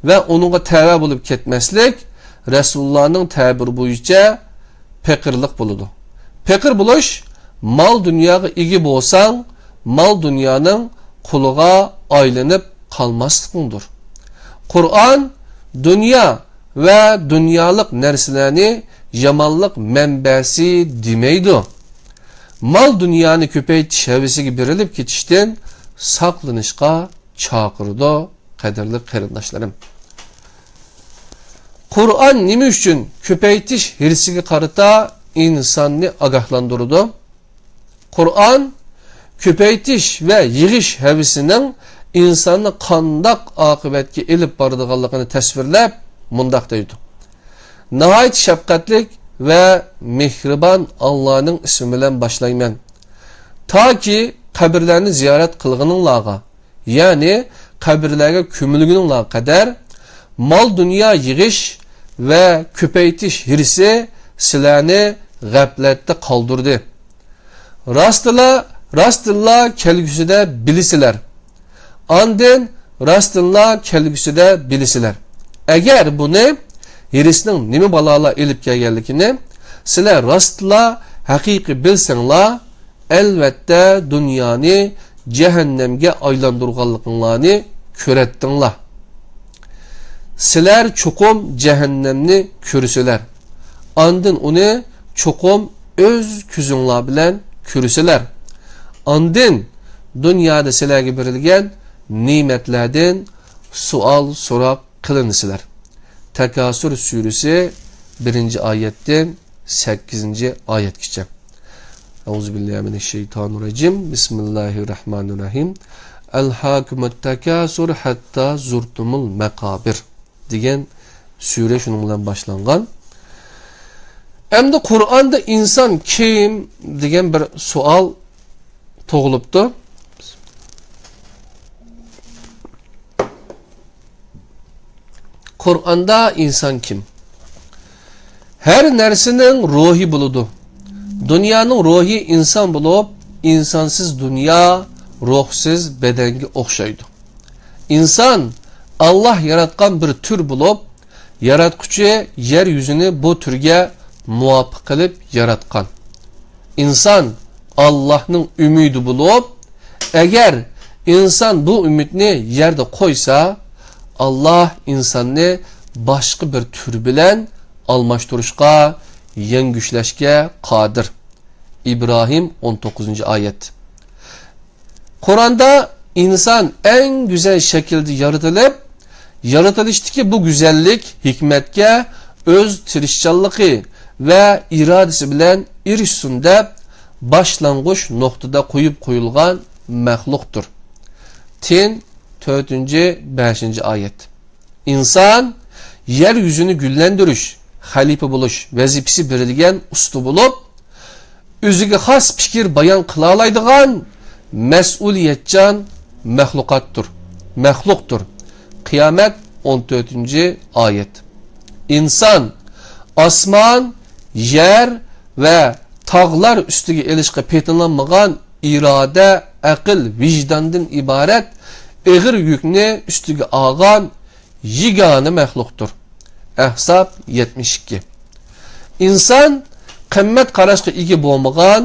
ۋە ئۇنىڭغا تەۋە بولۇپ كەتمەسلىك رەسۇلۇللانىڭ تەبىرى بويىچە پېقىرلىق بولىدۇ. پېقىر بولۇش، مال-دۇنياغا ئىگە بولساڭ، مال-دۇنيانىڭ قۇلىغا ئايلىنىپ قالماسلىقىڭدۇر. قۇرئان دۇنيا ۋە دۇنيالىق نەرسىلەرنى يامانلىق مەنبەسى دېمەيدۇ. مال-دۇنيانى كۆپەيتىش ھەۋىسىگە بېرىلىپ كېتىشتىن ساقلىنىشقا چاقىرىدۇ، قەدىرلىك قېرىنداشلىرىم. قۇرئان نېمە ئۈچۈن كۆپەيتىش ھىرسىگە قارىتا ئىنساننى ئاگاھلاندۇرىدۇ؟ قۇرئان كۆپەيتىش ۋە يىغىش ھەۋىسىنىڭ ئىنساننى قانداق ئاقىۋەتكە ئېلىپ بارىدىغانلىقىنى تەسۋىرلەپ مۇنداق دەيدۇ: ناھايىتى شەپقەتلىك ۋە مېھرىبان ئاللانىڭ ئىسمى بىلەن باشلايمەن. تاكى قەبرىلەرنى زىيارەت قىلغىنىڭلارغا، يەنى قەبرىلەرگە كۆمۈلگىنىڭلارغا قەدەر مال-دۇنيا يىغىش ۋە كۆپەيتىش ھىرسى سىلەرنى غەپلەتتە قالدۇردى. راستلا، راستىنلا كەلگۈسىدە بىلىسىلەر. ئاندىن راستىنلا كەلگۈسىدە بىلىسىلەر. ئەگەر بۇنى، ھىرسنىڭ نېمە بالالار ئېلىپ كەلگەنلىكىنى سىلەر راستلا ھەقىقىي بىلسەڭلار، ئەلۋەتتە دۇنيانى جەھەننەمگە ئايلاندۇرغانلىقىڭلارنى كۆرەتتىڭلار. سىلەر چوقۇم جەھەننەمنى كۆرىسىلەر. ئاندىن ئۇنى چوقۇم ئۆز كۆزۈڭلار بىلەن كۆرىسىلەر. ئاندىن دۇنيادا سىلەرگە بېرىلگەن نېمەتلەردىن سوئال-سوراق قىلىنىسىلەر. تەكاسۇر سۈرىسى بىرىنچى ئايەتتىن سەككىزىنچى ئايەتكىچە. ئەئۇزۇ بىللاھى مىنەششەيتانىررەجىم. بىسمىللاھىررەھمانىررەھىم. ئەلھاكۇمۇت تەكاسۇر ھەتتا زۇرتۇمۇل مەقابىر دېگەن سۈرە شۇنىڭ بىلەن باشلانغان. ئەمدى قۇرئاندا ئىنسان كىم دېگەن بىر سوئال تۇغۇلۇپتۇ. قۇرئاندا ئىنسان كىم؟ ھەر نەرسىنىڭ روھى بولىدۇ. دۇنيانىڭ روھى ئىنسان بولۇپ، ئىنسانسىز دۇنيا روھسىز بەدەنگە ئوخشايدۇ. ئىنسان ئاللاھ ياراتقان بىر تۈر بولۇپ، ياراتقۇچى يەر يۈزىنى بۇ تۈرگە مۇۋاپىق قىلىپ ياراتقان. ئىنسان ئاللاھنىڭ ئۈمىدى بولۇپ، ئەگەر ئىنسان بۇ ئۈمىدنى يەردە قويسا، ئاللاھ ئىنساننى باشقا بىر تۈر بىلەن ئالماشتۇرۇشقا، يەڭگۈشلەشكە قادىر. ئىبراھىم، ئون توققۇزىنچى ئايەت. قۇرئاندا ئىنسان ئەڭ گۈزەل شەكىلدە يارىتىلىپ، يارىتىلىشتىكى بۇ گۈزەللىك ھېكمەتكە ئۆز تىرىشچانلىقى ۋە ئىرادىسى بىلەن ئېرىشسۇن دەپ، باشلانغۇچ نۇقتىدا قويۇپ قويۇلغان مەخلۇقتۇر. تىن، تۆتىنچى، بەشىنچى ئايەت. ئىنسان يەر يۈزىنى گۈللەندۈرۈش، خەلىپە بولۇش ۋەزىپىسى بېرىلگەن ئۇستا بولۇپ، ئۆزىگە خاس پىكىر بايان قىلالايدىغان مەسئۇلىيەتچان مەخلۇقاتتۇر، مەخلۇقتۇر. قىيامەت، ئون تۆتىنچى ئايەت. ئىنسان ئاسمان، يەر ۋە تاغلار ئۈستىگە ئېلىشقا پېتىنالمىغان ئىرادە، ئەقىل، ۋىجداندىن ئىبارەت ئېغىر يۈكنى ئۈستىگە ئالغان يېگانە مەخلۇقتۇر. ئەھزاب، يەتمىش ئىككى. ئىنسان قىممەت قاراشقا ئىگە بولمىغان،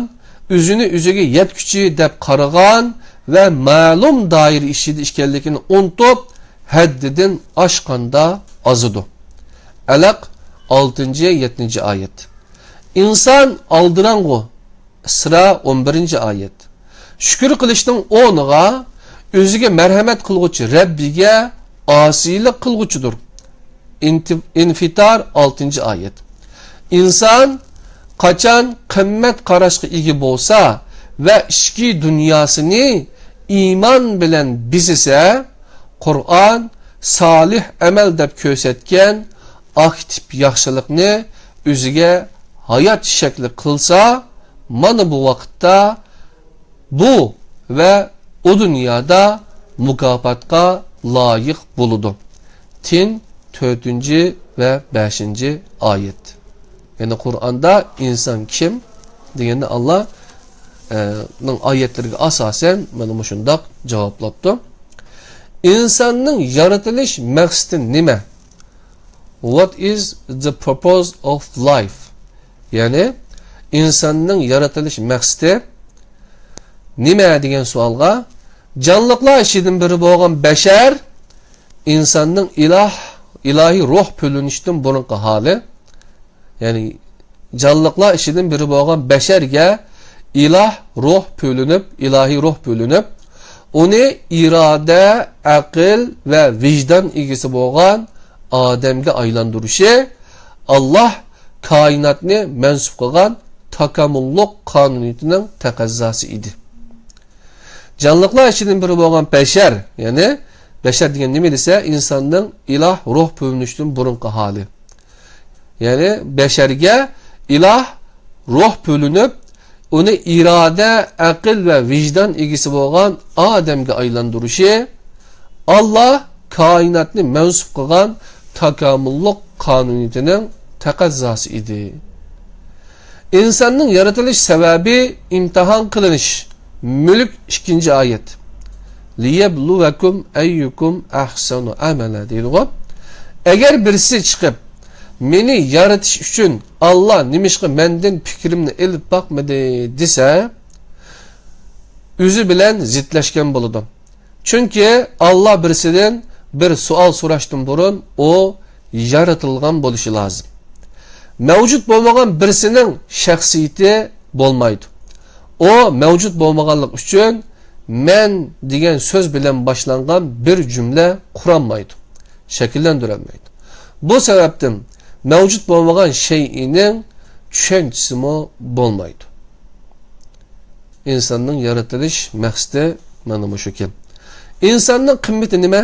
ئۆزىنى ئۆزىگە يەتكۈچى دەپ قارىغان ۋە مەلۇم دائىرە ئىچىدە ئىكەنلىكىنى ئۇنتۇپ، ھەددىدىن ئاشقاندا ئازىدۇ. ئەلەق، ئالتىنچى، يەتتىنچى ئايەت. ئىنسان ئالدىراڭغۇ، ئىسرا، ئون بىرىنچى ئايەت. شۈكۈر قىلىشنىڭ ئورنىغا ئۆزىگە مەرھەمەت قىلغۇچى رەببىگە ئاسىيلىق قىلغۇچىدۇر. ئىنتى-، ئىنفىتار، ئالتىنچى ئايەت. ئىنسان قاچان قىممەت قاراشقا ئىگە بولسا ۋە ئىچكى دۇنياسىنى ئىمان بىلەن بېزىسە، قۇرئان، سالىھ ئەمەل دەپ كۆرسەتكەن ئاكتىپ ياخشىلىقنى ئۆزىگە ھايات شەكلى قىلسا، مانا بۇ ۋاقىتتا بۇ ۋە ئۇ دۇنيادا مۇكاپاتقا لايىق بولىدۇ. تىن، تۆتىنچى ۋە بەشىنچى ئايەت. يەنى قۇرئاندا ئىنسان كىم دېگەندە، ئاللا، ئە، نىڭ ئايەتلىرىگە ئاساسەن مانا مۇشۇنداق جاۋابلاپتۇ. ئىنساننىڭ يارىتىلىش مەقسىتى نېمە؟ What is the purpose of life? يەنى ئىنساننىڭ يارىتىلىش مەقسىتى نېمە دېگەن سوئالغا، جانلىقلار ئىچىدىن بىرى بولغان بەشەر ئىنساننىڭ ئىلاھ ئىلاھىي روھ بۆلۈنۈشتىن بۇرۇنقى ھالى، يەنى جانلىقلار ئىچىدىن بىرى بولغان بەشەرگە ئىلاھ روھ بۆلۈنۈپ، ئىلاھىي روھ بۆلۈنۈپ، ئۇنى ئىرادە، ئەقىل ۋە ۋىجدان ئىگىسى بولغان ئادەمگە ئايلاندۇرۇشى ئاللاھ كائىناتنى مەنسۇپ قىلغان تاكامۇللۇق قانۇنىيىتىنىڭ تەقەززاسى ئىدى. جانلىقلار ئىچىدىن بىرى بولغان بەشەر، يەنى بەشەر دېگەن نېمە دېسە، ئىنساننىڭ ئىلاھ روھ بۆلۈنۈشتىن بۇرۇنقى ھالى. يەنى بەشەرگە ئىلاھ روھ بۆلۈنۈپ، ئۇنى ئىرادە، ئەقىل ۋە ۋىجدان ئىگىسى بولغان ئادەمگە ئايلاندۇرۇشى ئاللاھ كائىناتنى مەنسۇپ قىلغان تاكامۇللۇق قانۇنىيىتىنىڭ تەقەززاسى ئىدى. ئىنساننىڭ يارىتىلىش سەۋەبى ئىمتىھان قىلىنىش. مۈلك، ئىككىنچى ئايەت. لىيەبلۇۋەكۇم ئەييۇكۇم ئەھسەنۇ ئەمەلە دەيدىغۇ. ئەگەر بىرسى چىقىپ، مېنى يارىتىش ئۈچۈن ئاللاھ نېمىشقا مەندىن پىكرىمنى ئېلىپ باقمىدى دېسە، ئۆزى بىلەن زىتلەشكەن بولىدۇ. چۈنكى ئاللاھ بىرسىدىن بىر سوئال سوراشتىن بۇرۇن ئۇ يارىتىلغان بولۇشى لازىم. مەۋجۇت بولمىغان بىرسىنىڭ شەخسىيىتى بولمايدۇ. ئۇ مەۋجۇت بولمىغانلىقى ئۈچۈن مەن دېگەن سۆز بىلەن باشلانغان بىر جۈملە قۇرالمايدۇ، شەكىللەندۈرەلمەيدۇ. بۇ سەۋەبتىن مەۋجۇت بولمىغان شەيئىنىڭ چۈشەنچىسىمۇ بولمايدۇ. ئىنساننىڭ يارىتىلىش مەقسىتى مانا مۇشۇكەن. ئىنساننىڭ قىممىتى نېمە؟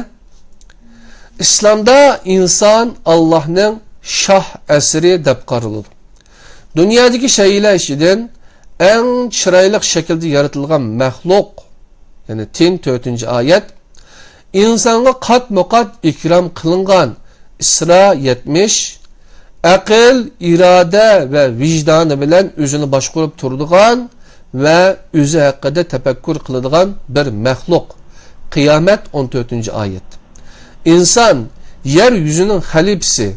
ئىسلامدا ئىنسان ئاللاھنىڭ شاھ ئەسىرى دەپ قارىلىدۇ. دۇنيادىكى شەيئىلەر ئىچىدىن ئەڭ چىرايلىق شەكىلدە يارىتىلغان مەخلۇق، يەنى تىن، تۆتىنچى ئايەت، ئىنسانغا قاتمۇ قات ئىكرام قىلىنغان، ئىسرا يەتمىش، ئەقىل، ئىرادە ۋە ۋىجدانى بىلەن ئۆزىنى باشقۇرۇپ تۇرىدىغان ۋە ئۆزى ھەققىدە تەپەككۇر قىلىدىغان بىر مەخلۇق، قىيامەت، ئون تۆتىنچى ئايەت. ئىنسان يەر يۈزىنىڭ خەلىپىسى،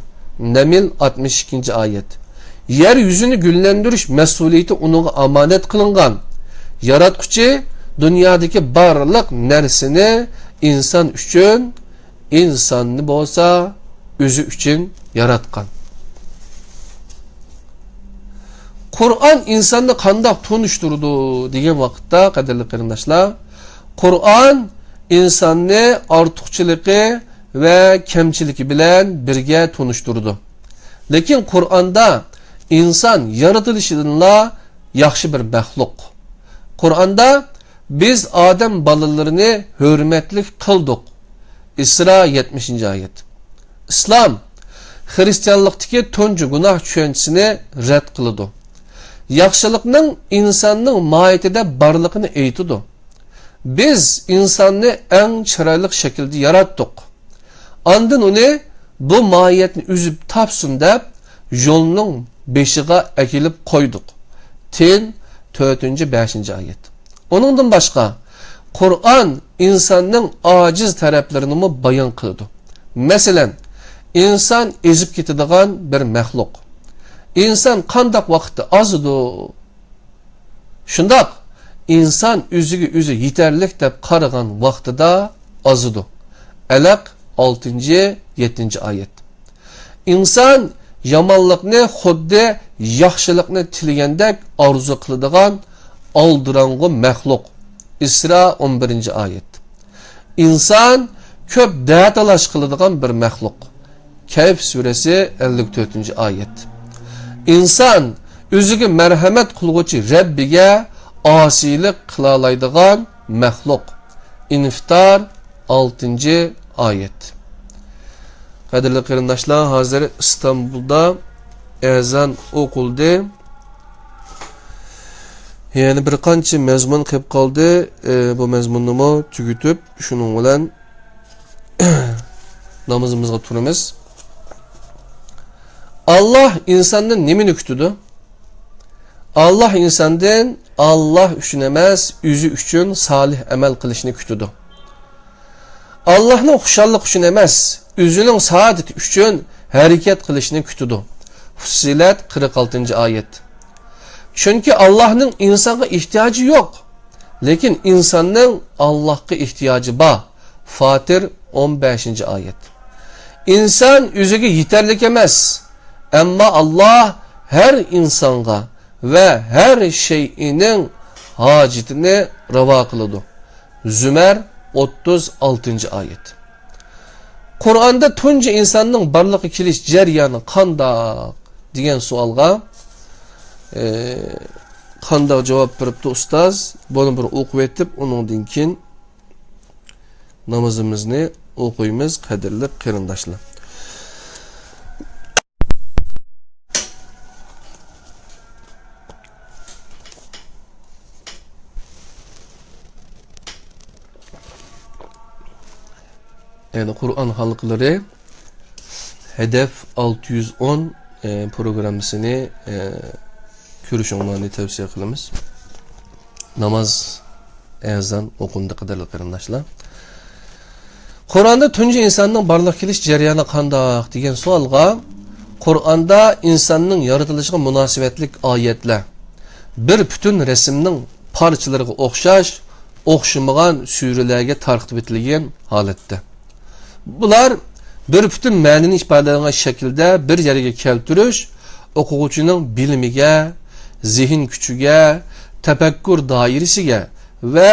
نەمل، ئاتمىش ئىككىنچى ئايەت. يەر يۈزىنى گۈللەندۈرۈش مەسئۇلىيىتى ئۇنىڭغا ئامانەت قىلىنغان. ياراتقۇچى دۇنيادىكى بارلىق نەرسىنى ئىنسان ئۈچۈن، ئىنساننى بولسا ئۆزى ئۈچۈن ياراتقان. قۇرئان ئىنساننى قانداق تونۇشتۇرىدۇ دېگەن ۋاقىتتا، قەدىرلىك قېرىنداشلار، قۇرئان ئىنساننى ئارتۇقچىلىقى ۋە كەمچىلىكى بىلەن بىرگە تونۇشتۇرىدۇ. لېكىن قۇرئاندا ئىنسان يارىتىلىشىدىنلا ياخشى بىر مەخلۇق. قۇرئاندا بىز ئادەم بالىلىرىنى ھۆرمەتلىك قىلدۇق. ئىسرا يەتمىشىنچى ئايەت. ئىسلام خىرىستىيانلىقتىكى تۇنجى گۇناھ چۈشەنچىسىنى رەت قىلىدۇ. ياخشىلىقنىڭ ئىنساننىڭ ماھىيىتىدە بارلىقىنى ئېيتىدۇ. بىز ئىنساننى ئەڭ چىرايلىق شەكىلدە ياراتتۇق. ئاندىن ئۇنى بۇ ماھىيەتنى ئۈزۈپ تاپسۇن دەپ يولنىڭ بېشىغا ئەكېلىپ قويدۇق. تىن، تۆتىنچى، بەشىنچى ئايەت. ئۇنىڭدىن باشقا، قۇرئان ئىنساننىڭ ئاجىز تەرەپلىرىنىمۇ بايان قىلىدۇ. مەسىلەن، ئىنسان ئېزىپ كېتىدىغان بىر مەخلۇق. ئىنسان قانداق ۋاقىتتا ئازىدۇ؟ شۇنداق، ئىنسان ئۆزىگە ئۆزى يېتەرلىك دەپ قارىغان ۋاقتىدا ئازىدۇ. ئەلەق، ئالتىنچى، يەتتىنچى ئايەت. ئىنسان يامانلىقنى خۇددى ياخشىلىقنى تىلىگەندەك ئارزۇ قىلىدىغان ئالدىراڭغۇ مەخلۇق. ئىسرا، ئون بىرىنچى ئايەت. ئىنسان كۆپ دەتالاش قىلىدىغان بىر مەخلۇق. كەھف سۈرىسى، ئەللىك تۆتىنچى ئايەت. ئىنسان ئۆزىگە مەرھەمەت قىلغۇچى رەببىگە ئاسىيلىق قىلالايدىغان مەخلۇق. ئىنفىتار، ئالتىنچى ئايەت. قەدىرلىك قېرىنداشلار، ھازىر ئىستانبۇلدا ئەزان ئوقۇلدى. يەنە بىر قانچە مەزمۇن قېلىپ قالدى. ئى، بۇ مەزمۇننىمۇ تۈگىتىپ، شۇنىڭ بىلەن نامىزىمىزغا تۇرىمىز. ئاللاھ ئىنساندىن نېمىنى كۈتىدۇ؟ ئاللاھ ئىنساندىن ئاللاھ ئۈچۈن ئەمەس، ئۆزى ئۈچۈن سالىھ ئەمەل قىلىشنى كۈتىدۇ. ئاللاھنىڭ خۇشاللىقى ئۈچۈن ئەمەس، ئۆزىنىڭ سائادىتى ئۈچۈن ھەرىكەت قىلىشنى كۈتىدۇ. فۇسسىلەت، قىرىق ئالتىنچى ئايەت. چۈنكى ئاللاھنىڭ ئىنسانغا ئېھتىياجى يوق. لېكىن ئىنساننىڭ ئاللاھقا ئېھتىياجى بار. فاتىر، ئون بەشىنچى ئايەت. ئىنسان ئۆزىگە يېتەرلىك ئەمەس، ئەمما ئاللاھ ھەر ئىنسانغا ۋە ھەر شەيئىنىڭ ھاجىتىنى راۋا قىلىدۇ. زۇمەر، ئوتتۇز ئالتىنچى ئايەت. قۇرئاندا تۇنجى ئىنساننىڭ بارلىققا كېلىش جەريانى قانداق دېگەن سوئالغا، ئى، قانداق جاۋاب بېرىپتۇ ئۇستاز؟ بۇنى بىر ئوقۇۋېتىپ، ئۇنىڭدىن كېيىن نامىزىمىزنى ئوقۇيمىز، قەدىرلىك قېرىنداشلار. يەنى قۇرئان ھالقىلىرى ھەدەپ ئالتە يۈز ئون، ئى، پروگراممىسىنى، ئى، كۆرۈشۈڭلارنى تەۋسىيە قىلىمىز. ناماز ئەزان ئوقۇندى، قەدىرلىك قېرىنداشلار. قۇرئاندا تۇنجى ئىنساننىڭ بارلىققا كېلىش جەريانى قانداق دېگەن سوئالغا، قۇرئاندا ئىنساننىڭ يارىتىلىشىغا مۇناسىۋەتلىك ئايەتلەر بىر پۈتۈن رەسىمنىڭ پارچىلىرىغا ئوخشاش، ئوخشىمىغان سۈرىلەرگە تارقىتىۋېتىلگەن ھالەتتە. بۇلار بىر پۈتۈن مەنىنى ئىپادىلەيدىغان شەكىلدە بىر يەرگە كەلتۈرۈش ئوقۇغۇچىنىڭ بىلىمىگە، زېھىن كۈچىگە، تەپەككۇر دائىرىسىگە ۋە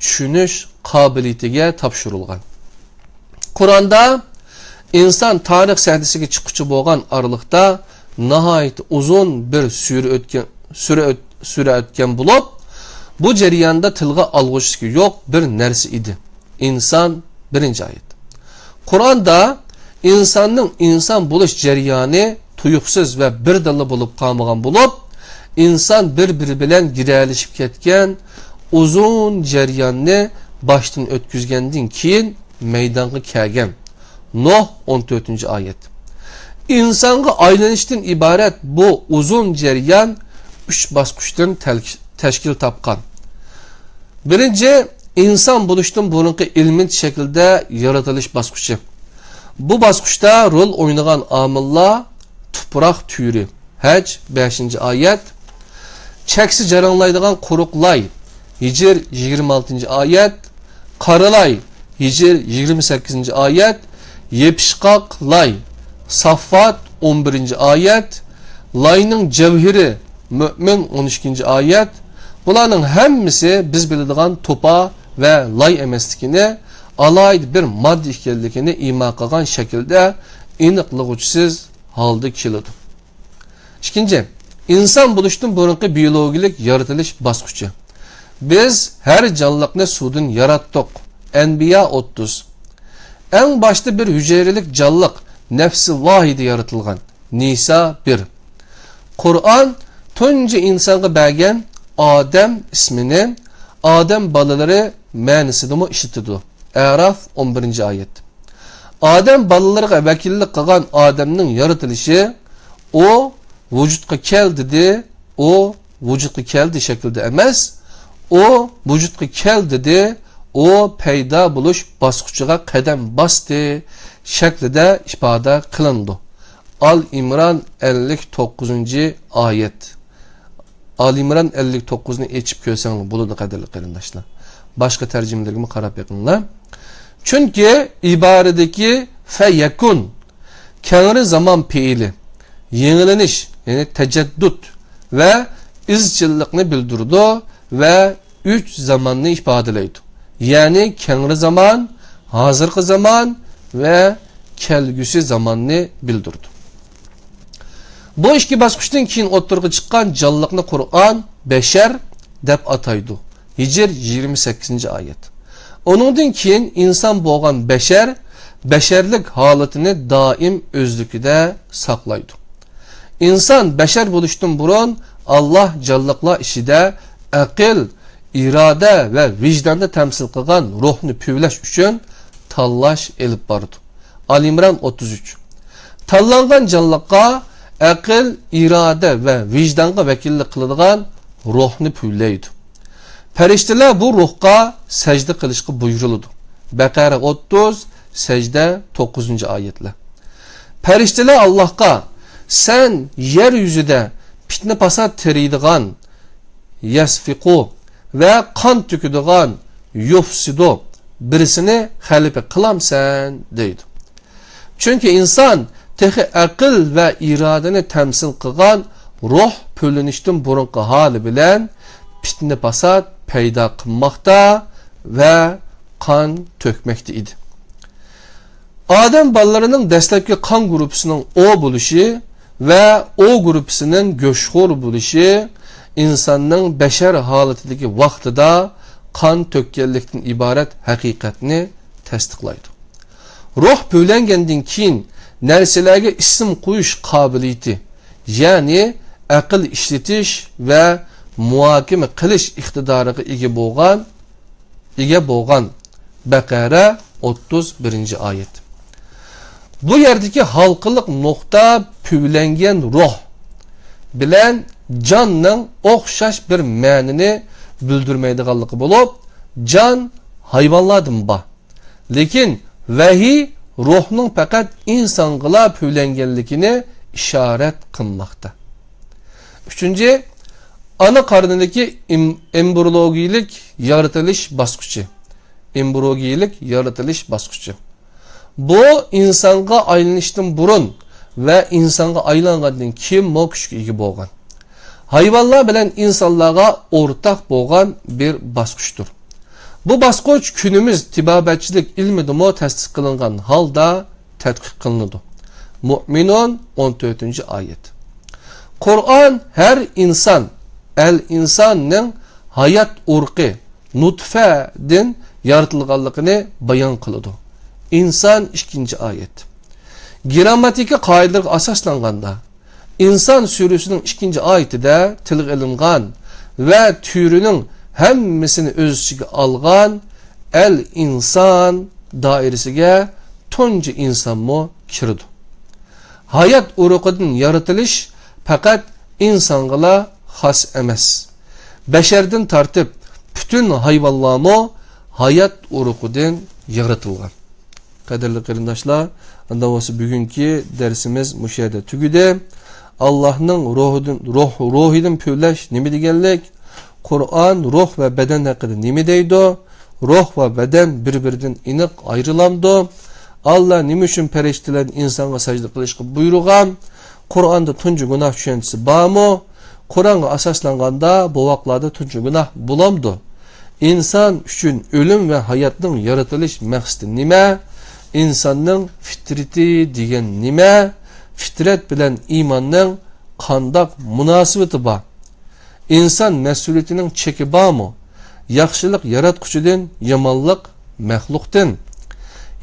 چۈشىنىش قابىلىيىتىگە تاپشۇرۇلغان. قۇرئاندا ئىنسان تارىخ سەھنىسىگە چىققۇچە بولغان ئارىلىقتا ناھايىتى ئۇزۇن بىر سۈرە ئۆتكەن، سۈرە ئۆت-، سۈرە ئۆتكەن بولۇپ، بۇ جەرياندا تىلغا ئالغۇسى يوق بىر نەرسە ئىدى. ئىنسان، بىرىنچى ئايەت. قۇرئاندا ئىنساننىڭ ئىنسان بولۇش جەريانى تۇيۇقسىز ۋە بىردىنلا بولۇپ قالمىغان بولۇپ، ئىنسان بىر-بىرى بىلەن گىرەلىشىپ كەتكەن ئۇزۇن جەرياننى باشتىن ئۆتكۈزگەندىن كېيىن مەيدانغا كەلگەن. نوھ، ئون تۆتىنچى ئايەت. ئىنسانغا ئايلىنىشتىن ئىبارەت بۇ ئۇزۇن جەريان ئۈچ باسقۇچتىن تەلك-، تەشكىل تاپقان. بىرىنچى، ئىنسان بولۇشتىن بۇرۇنقى ئېلېمېنت شەكلىدە يارىتىلىش باسقۇچى. بۇ باسقۇچتا رول ئوينىغان ئامىللار تۇپراق تۈرى، ھەج، بەشىنچى ئايەت، چەكسە جاراڭلايدىغان قۇرۇق لاي، ھىجر، يىگىرمە ئالتىنچى ئايەت، قارا لاي، ھىجر، يىگىرمە سەككىزىنچى ئايەت، يېپىشقاق لاي، ساففات، ئون بىرىنچى ئايەت، لاينىڭ جەۋھىرى، مۆمىن، ئون ئىككىنچى ئايەت. بۇلارنىڭ ھەممىسى بىز بىلىدىغان توپا ۋە لاي ئەمەسلىكىنى، ئالاھىدە بىر ماددا ئىكەنلىكىنى ئىما قىلغان شەكىلدە ئېنىقلىغۇچىسىز ھالدا كېلىدۇ. ئىككىنچى، ئىنسان بولۇشتىن بۇرۇنقى بىيولوگىيەلىك يارىتىلىش باسقۇچى. بىز ھەر جانلىقنى سۇدىن ياراتتۇق. ئەنبىيا ئوتتۇز. ئەڭ باشتا بىر ھۈجەيرىلىك جانلىق نەفسى ۋاھىدە يارىتىلغان. نىسا بىر. قۇرئان تۇنجى ئىنسانغا بەرگەن ئادەم ئىسمىنى ئادەم بالىلىرى مەنىسىدىمۇ ئىشلىتىدۇ. ئەراف، ئون بىرىنچى ئايەت. ئادەم بالىلىرىغا ۋەكىللىك قىلغان ئادەمنىڭ يارىتىلىشى، ئۇ ۋۇجۇدقا كەل دېدى، ئۇ ۋۇجۇدقا كەلدى شەكلىدە ئەمەس، ئۇ ۋۇجۇدقا كەل دېدى، ئۇ پەيدا بولۇش باسقۇچىغا قەدەم باستى شەكلىدە ئىپادە قىلىنىدۇ. ئال ئىمران ئەللىك توققۇزىنچى ئايەت. ئال ئىمران ئەللىك توققۇزنى ئېچىپ كۆرسەڭلار بولىدۇ، قەدىرلىك قېرىنداشلار. باشقا تەرجىمىلىرىگىمۇ قاراپ بېقىڭلار. چۈنكى ئىبارىدىكى فەيەكۇن كەڭرى زامان پېئىلى، يېڭىلىنىش، يەنى تەجەددۇت ۋە ئىزچىللىقنى بىلدۈرىدۇ ۋە ئۈچ زاماننى ئىپادىلەيدۇ. يەنى كەڭرى زامان، ھازىرقى زامان ۋە كەلگۈسى زاماننى بىلدۈرىدۇ. بۇ ئىككى باسقۇچتىن كېيىن ئوتتۇرىغا چىققان جانلىقنى قۇرئان بەشەر دەپ ئاتايدۇ. ھىجر، يىگىرمە سەككىزىنچى ئايەت. ئۇنىڭدىن كېيىن ئىنسان بولغان بەشەر بەشەرلىك ھالىتىنى دائىم ئۆزلۈكىدە ساقلايدۇ. ئىنسان بەشەر بولۇشتىن بۇرۇن ئاللاھ جانلىقلار ئىچىدە ئەقىل، ئىرادە ۋە ۋىجداننى تەمسىل قىلغان روھنى پۈۋلەش ئۈچۈن تاللاش ئېلىپ بارىدۇ. ئال ئىمران ئوتتۇز ئۈچ. تاللانغان جانلىققا ئەقىل، ئىرادە ۋە ۋىجدانغا ۋەكىللىك قىلىدىغان روھنى پۈۋلەيدۇ. پەرىشتىلەر بۇ روھقا سەجدە قىلىشقا بۇيرۇلىدۇ. بەقەرە ئوتتۇز، سەجدە توققۇزىنچى ئايەتلەر. پەرىشتىلەر ئاللاھقا، سەن يەر يۈزىدە پىتنە-پاسات تېرىيدىغان، يەسفىقۇ، ۋە قان تۆكىدىغان، يۇفسىدۇ، بىرسىنى خەلىپە قىلامسەن؟ دەيدۇ. چۈنكى ئىنسان تېخى ئەقىل ۋە ئىرادىنى تەمسىل قىلغان روھ پۈۋلىنىشتىن بۇرۇنقى ھالى بىلەن پىتنە-پاسات پەيدا قىلماقتا ۋە قان تۆكمەكتە ئىدى. ئادەم بالىلىرىنىڭ دەسلەپكى قان گۇرۇپپىسىنىڭ ئو بولۇشى ۋە ئو گۇرۇپپىسىنىڭ گۆشخور بولۇشى ئىنساننىڭ بەشەر ھالىتىدىكى ۋاقتىدا قان تۆككەنلىكتىن ئىبارەت ھەقىقەتنى تەستىقلايدۇ. روھ پۈۋلەنگەندىن كېيىن نەرسىلەرگە ئىسىم قويۇش قابىلىيىتى، يەنى ئەقىل ئىشلىتىش ۋە مۇھاكىمە قىلىش ئىقتىدارىغا ئىگە بولغان، ئىگە بولغان. بەقەرە، ئوتتۇز بىرىنچى ئايەت. بۇ يەردىكى ھالقىلىق نۇقتا پۈۋلەنگەن روھ بىلەن جاننىڭ ئوخشاش بىر مەنىنى بىلدۈرمەيدىغانلىقى بولۇپ، جان ھايۋانلاردىمۇ بار. لېكىن ۋەھىي روھنىڭ پەقەت ئىنسانغىلا پۈۋلەنگەنلىكىنى ئىشارەت قىلماقتا. ئۈچىنچى، ئانا قارنىدىكى ئېم-، ئېمبرىيولوگىيىلىك يارىتىلىش باسقۇچى. ئېمبرىيولوگىيىلىك يارىتىلىش باسقۇچى. بۇ ئىنسانغا ئايلىنىشتىن بۇرۇن ۋە ئىنسانغا ئايلانغاندىن كېيىنمۇ كۈچكە ئىگە بولغان. ھايۋانلار بىلەن ئىنسانلارغا ئورتاق بولغان بىر باسقۇچتۇر. بۇ باسقۇچ كۈنىمىز تېبابەتچىلىك ئىلمىدىمۇ تەستىق قىلىنغان ھالدا تەتقىق قىلىنىدۇ. مۇئمىنۇن، ئون تۆتىنچى ئايەت. قۇرئان ھەر ئىنسان، ئەل ئىنساننىڭ ھايات ئۇرۇقى، نۇتفەدىن يارىتىلغانلىقىنى بايان قىلىدۇ. ئىنسان، ئىككىنچى ئايەت. گىرامماتىكا قائىدىلىرىگە ئاساسلانغاندا، ئىنسان سۈرىسىنىڭ ئىككىنچى ئايىتىدە تىلغا ئېلىنغان ۋە تۈرىنىڭ ھەممىسىنى ئۆز ئىچىگە ئالغان ئەل ئىنسان دائىرىسىگە تۇنجى ئىنسانمۇ كىرىدۇ. ھايات ئۇرۇقىدىن يارىتىلىش پەقەت ئىنسانغىلا خاس ئەمەس. بەشەردىن تارتىپ پۈتۈن ھايۋانلارمۇ ھايات ئۇرۇقىدىن يارىتىلغان. قەدىرلىك قېرىنداشلار، ئاندا بولسا بۈگۈنكى دەرسىمىز مۇشۇ يەردە تۈگىدى. ئاللاھنىڭ روھىدىن، روھ، روھىدىن پۈۋلەش نېمە دېگەنلىك؟ قۇرئان روھ ۋە بەدەن ھەققىدە نېمە دەيدۇ؟ روھ ۋە بەدەن بىر-بىرىدىن ئېنىق ئايرىلامدۇ؟ ئاللا نېمە ئۈچۈن پەرىشتىلەرنى ئىنسانغا سەجدە قىلىشقا بۇيرۇغان؟ قۇرئاندا تۇنجى گۇناھ چۈشەنچىسى بارمۇ؟ قۇرئانغا ئاساسلانغاندا بوۋاقلاردا تۇنجى گۇناھ بولامدۇ؟ ئىنسان ئۈچۈن ئۆلۈم ۋە ھاياتنىڭ يارىتىلىش مەقسىتى نېمە؟ ئىنساننىڭ فىترىتى دېگەن نېمە؟ فىترەت بىلەن ئىماننىڭ قانداق مۇناسىۋىتى بار؟ ئىنسان مەسئۇلىيىتىنىڭ چېكى بارمۇ؟ ياخشىلىق ياراتقۇچىدىن، يامانلىق مەخلۇقتىن.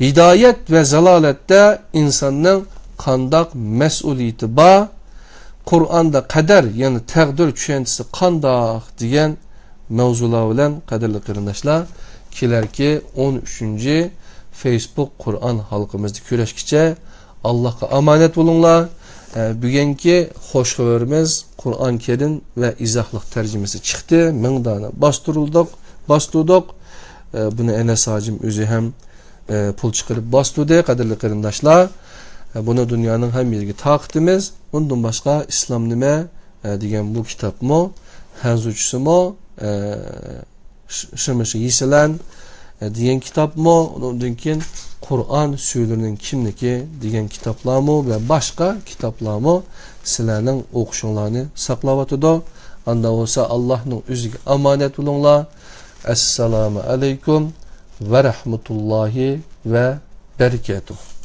ھىدايەت ۋە زالالەتتە ئىنساننىڭ قانداق مەسئۇلىيىتى بار؟ قۇرئاندا قەدەر، يەنى تەقدىر چۈشەنچىسى قانداق دېگەن مەۋزۇلار بىلەن، قەدىرلىك قېرىنداشلار، كېلەركى ئون ئۈچىنچى فېيسبۇك قۇرئان ھالقىمىزدا كۆرۈشكىچە ئاللاھقا ئامانەت بولۇڭلار. ئە، بۈگۈنكى خوش خەۋىرىمىز قۇرئان كەرىم ۋە ئىزاھلىق تەرجىمىسى چىقتى. مىڭ دانە باستۇرۇلدۇق، باستۇردۇق. ئە، بۇنى ئەنەس ھاجىم ئۆزى ھەم، ئە، پۇل چىقىرىپ باستۇردى، قەدىرلىك قېرىنداشلار. ئە، بۇنى دۇنيانىڭ ھەممە يېرىگە تارقىتىمىز. ئۇندىن باشقا ئىسلام نېمە، ئە، دېگەن بۇ كىتابمۇ، خەنزۇچىسىمۇ، ئە، ش-، شىمىشى يېسىلەن، ئە، دېگەن كىتابمۇ، ئۇنىڭدىن كېيىن قۇرئان سۈرىلىرىنىڭ كىملىكى دېگەن كىتابلارمۇ ۋە باشقا كىتابلارمۇ سىلەرنىڭ ئوقۇشۇڭلارنى ساقلاۋاتىدۇ. ئاندا بولسا ئاللاھنىڭ ئۆزىگە ئامانەت بولۇڭلار. ئەسسالامۇ ئەلەيكۇم ۋە رەھمەتۇللاھى ۋە بەرىكاتۇھ.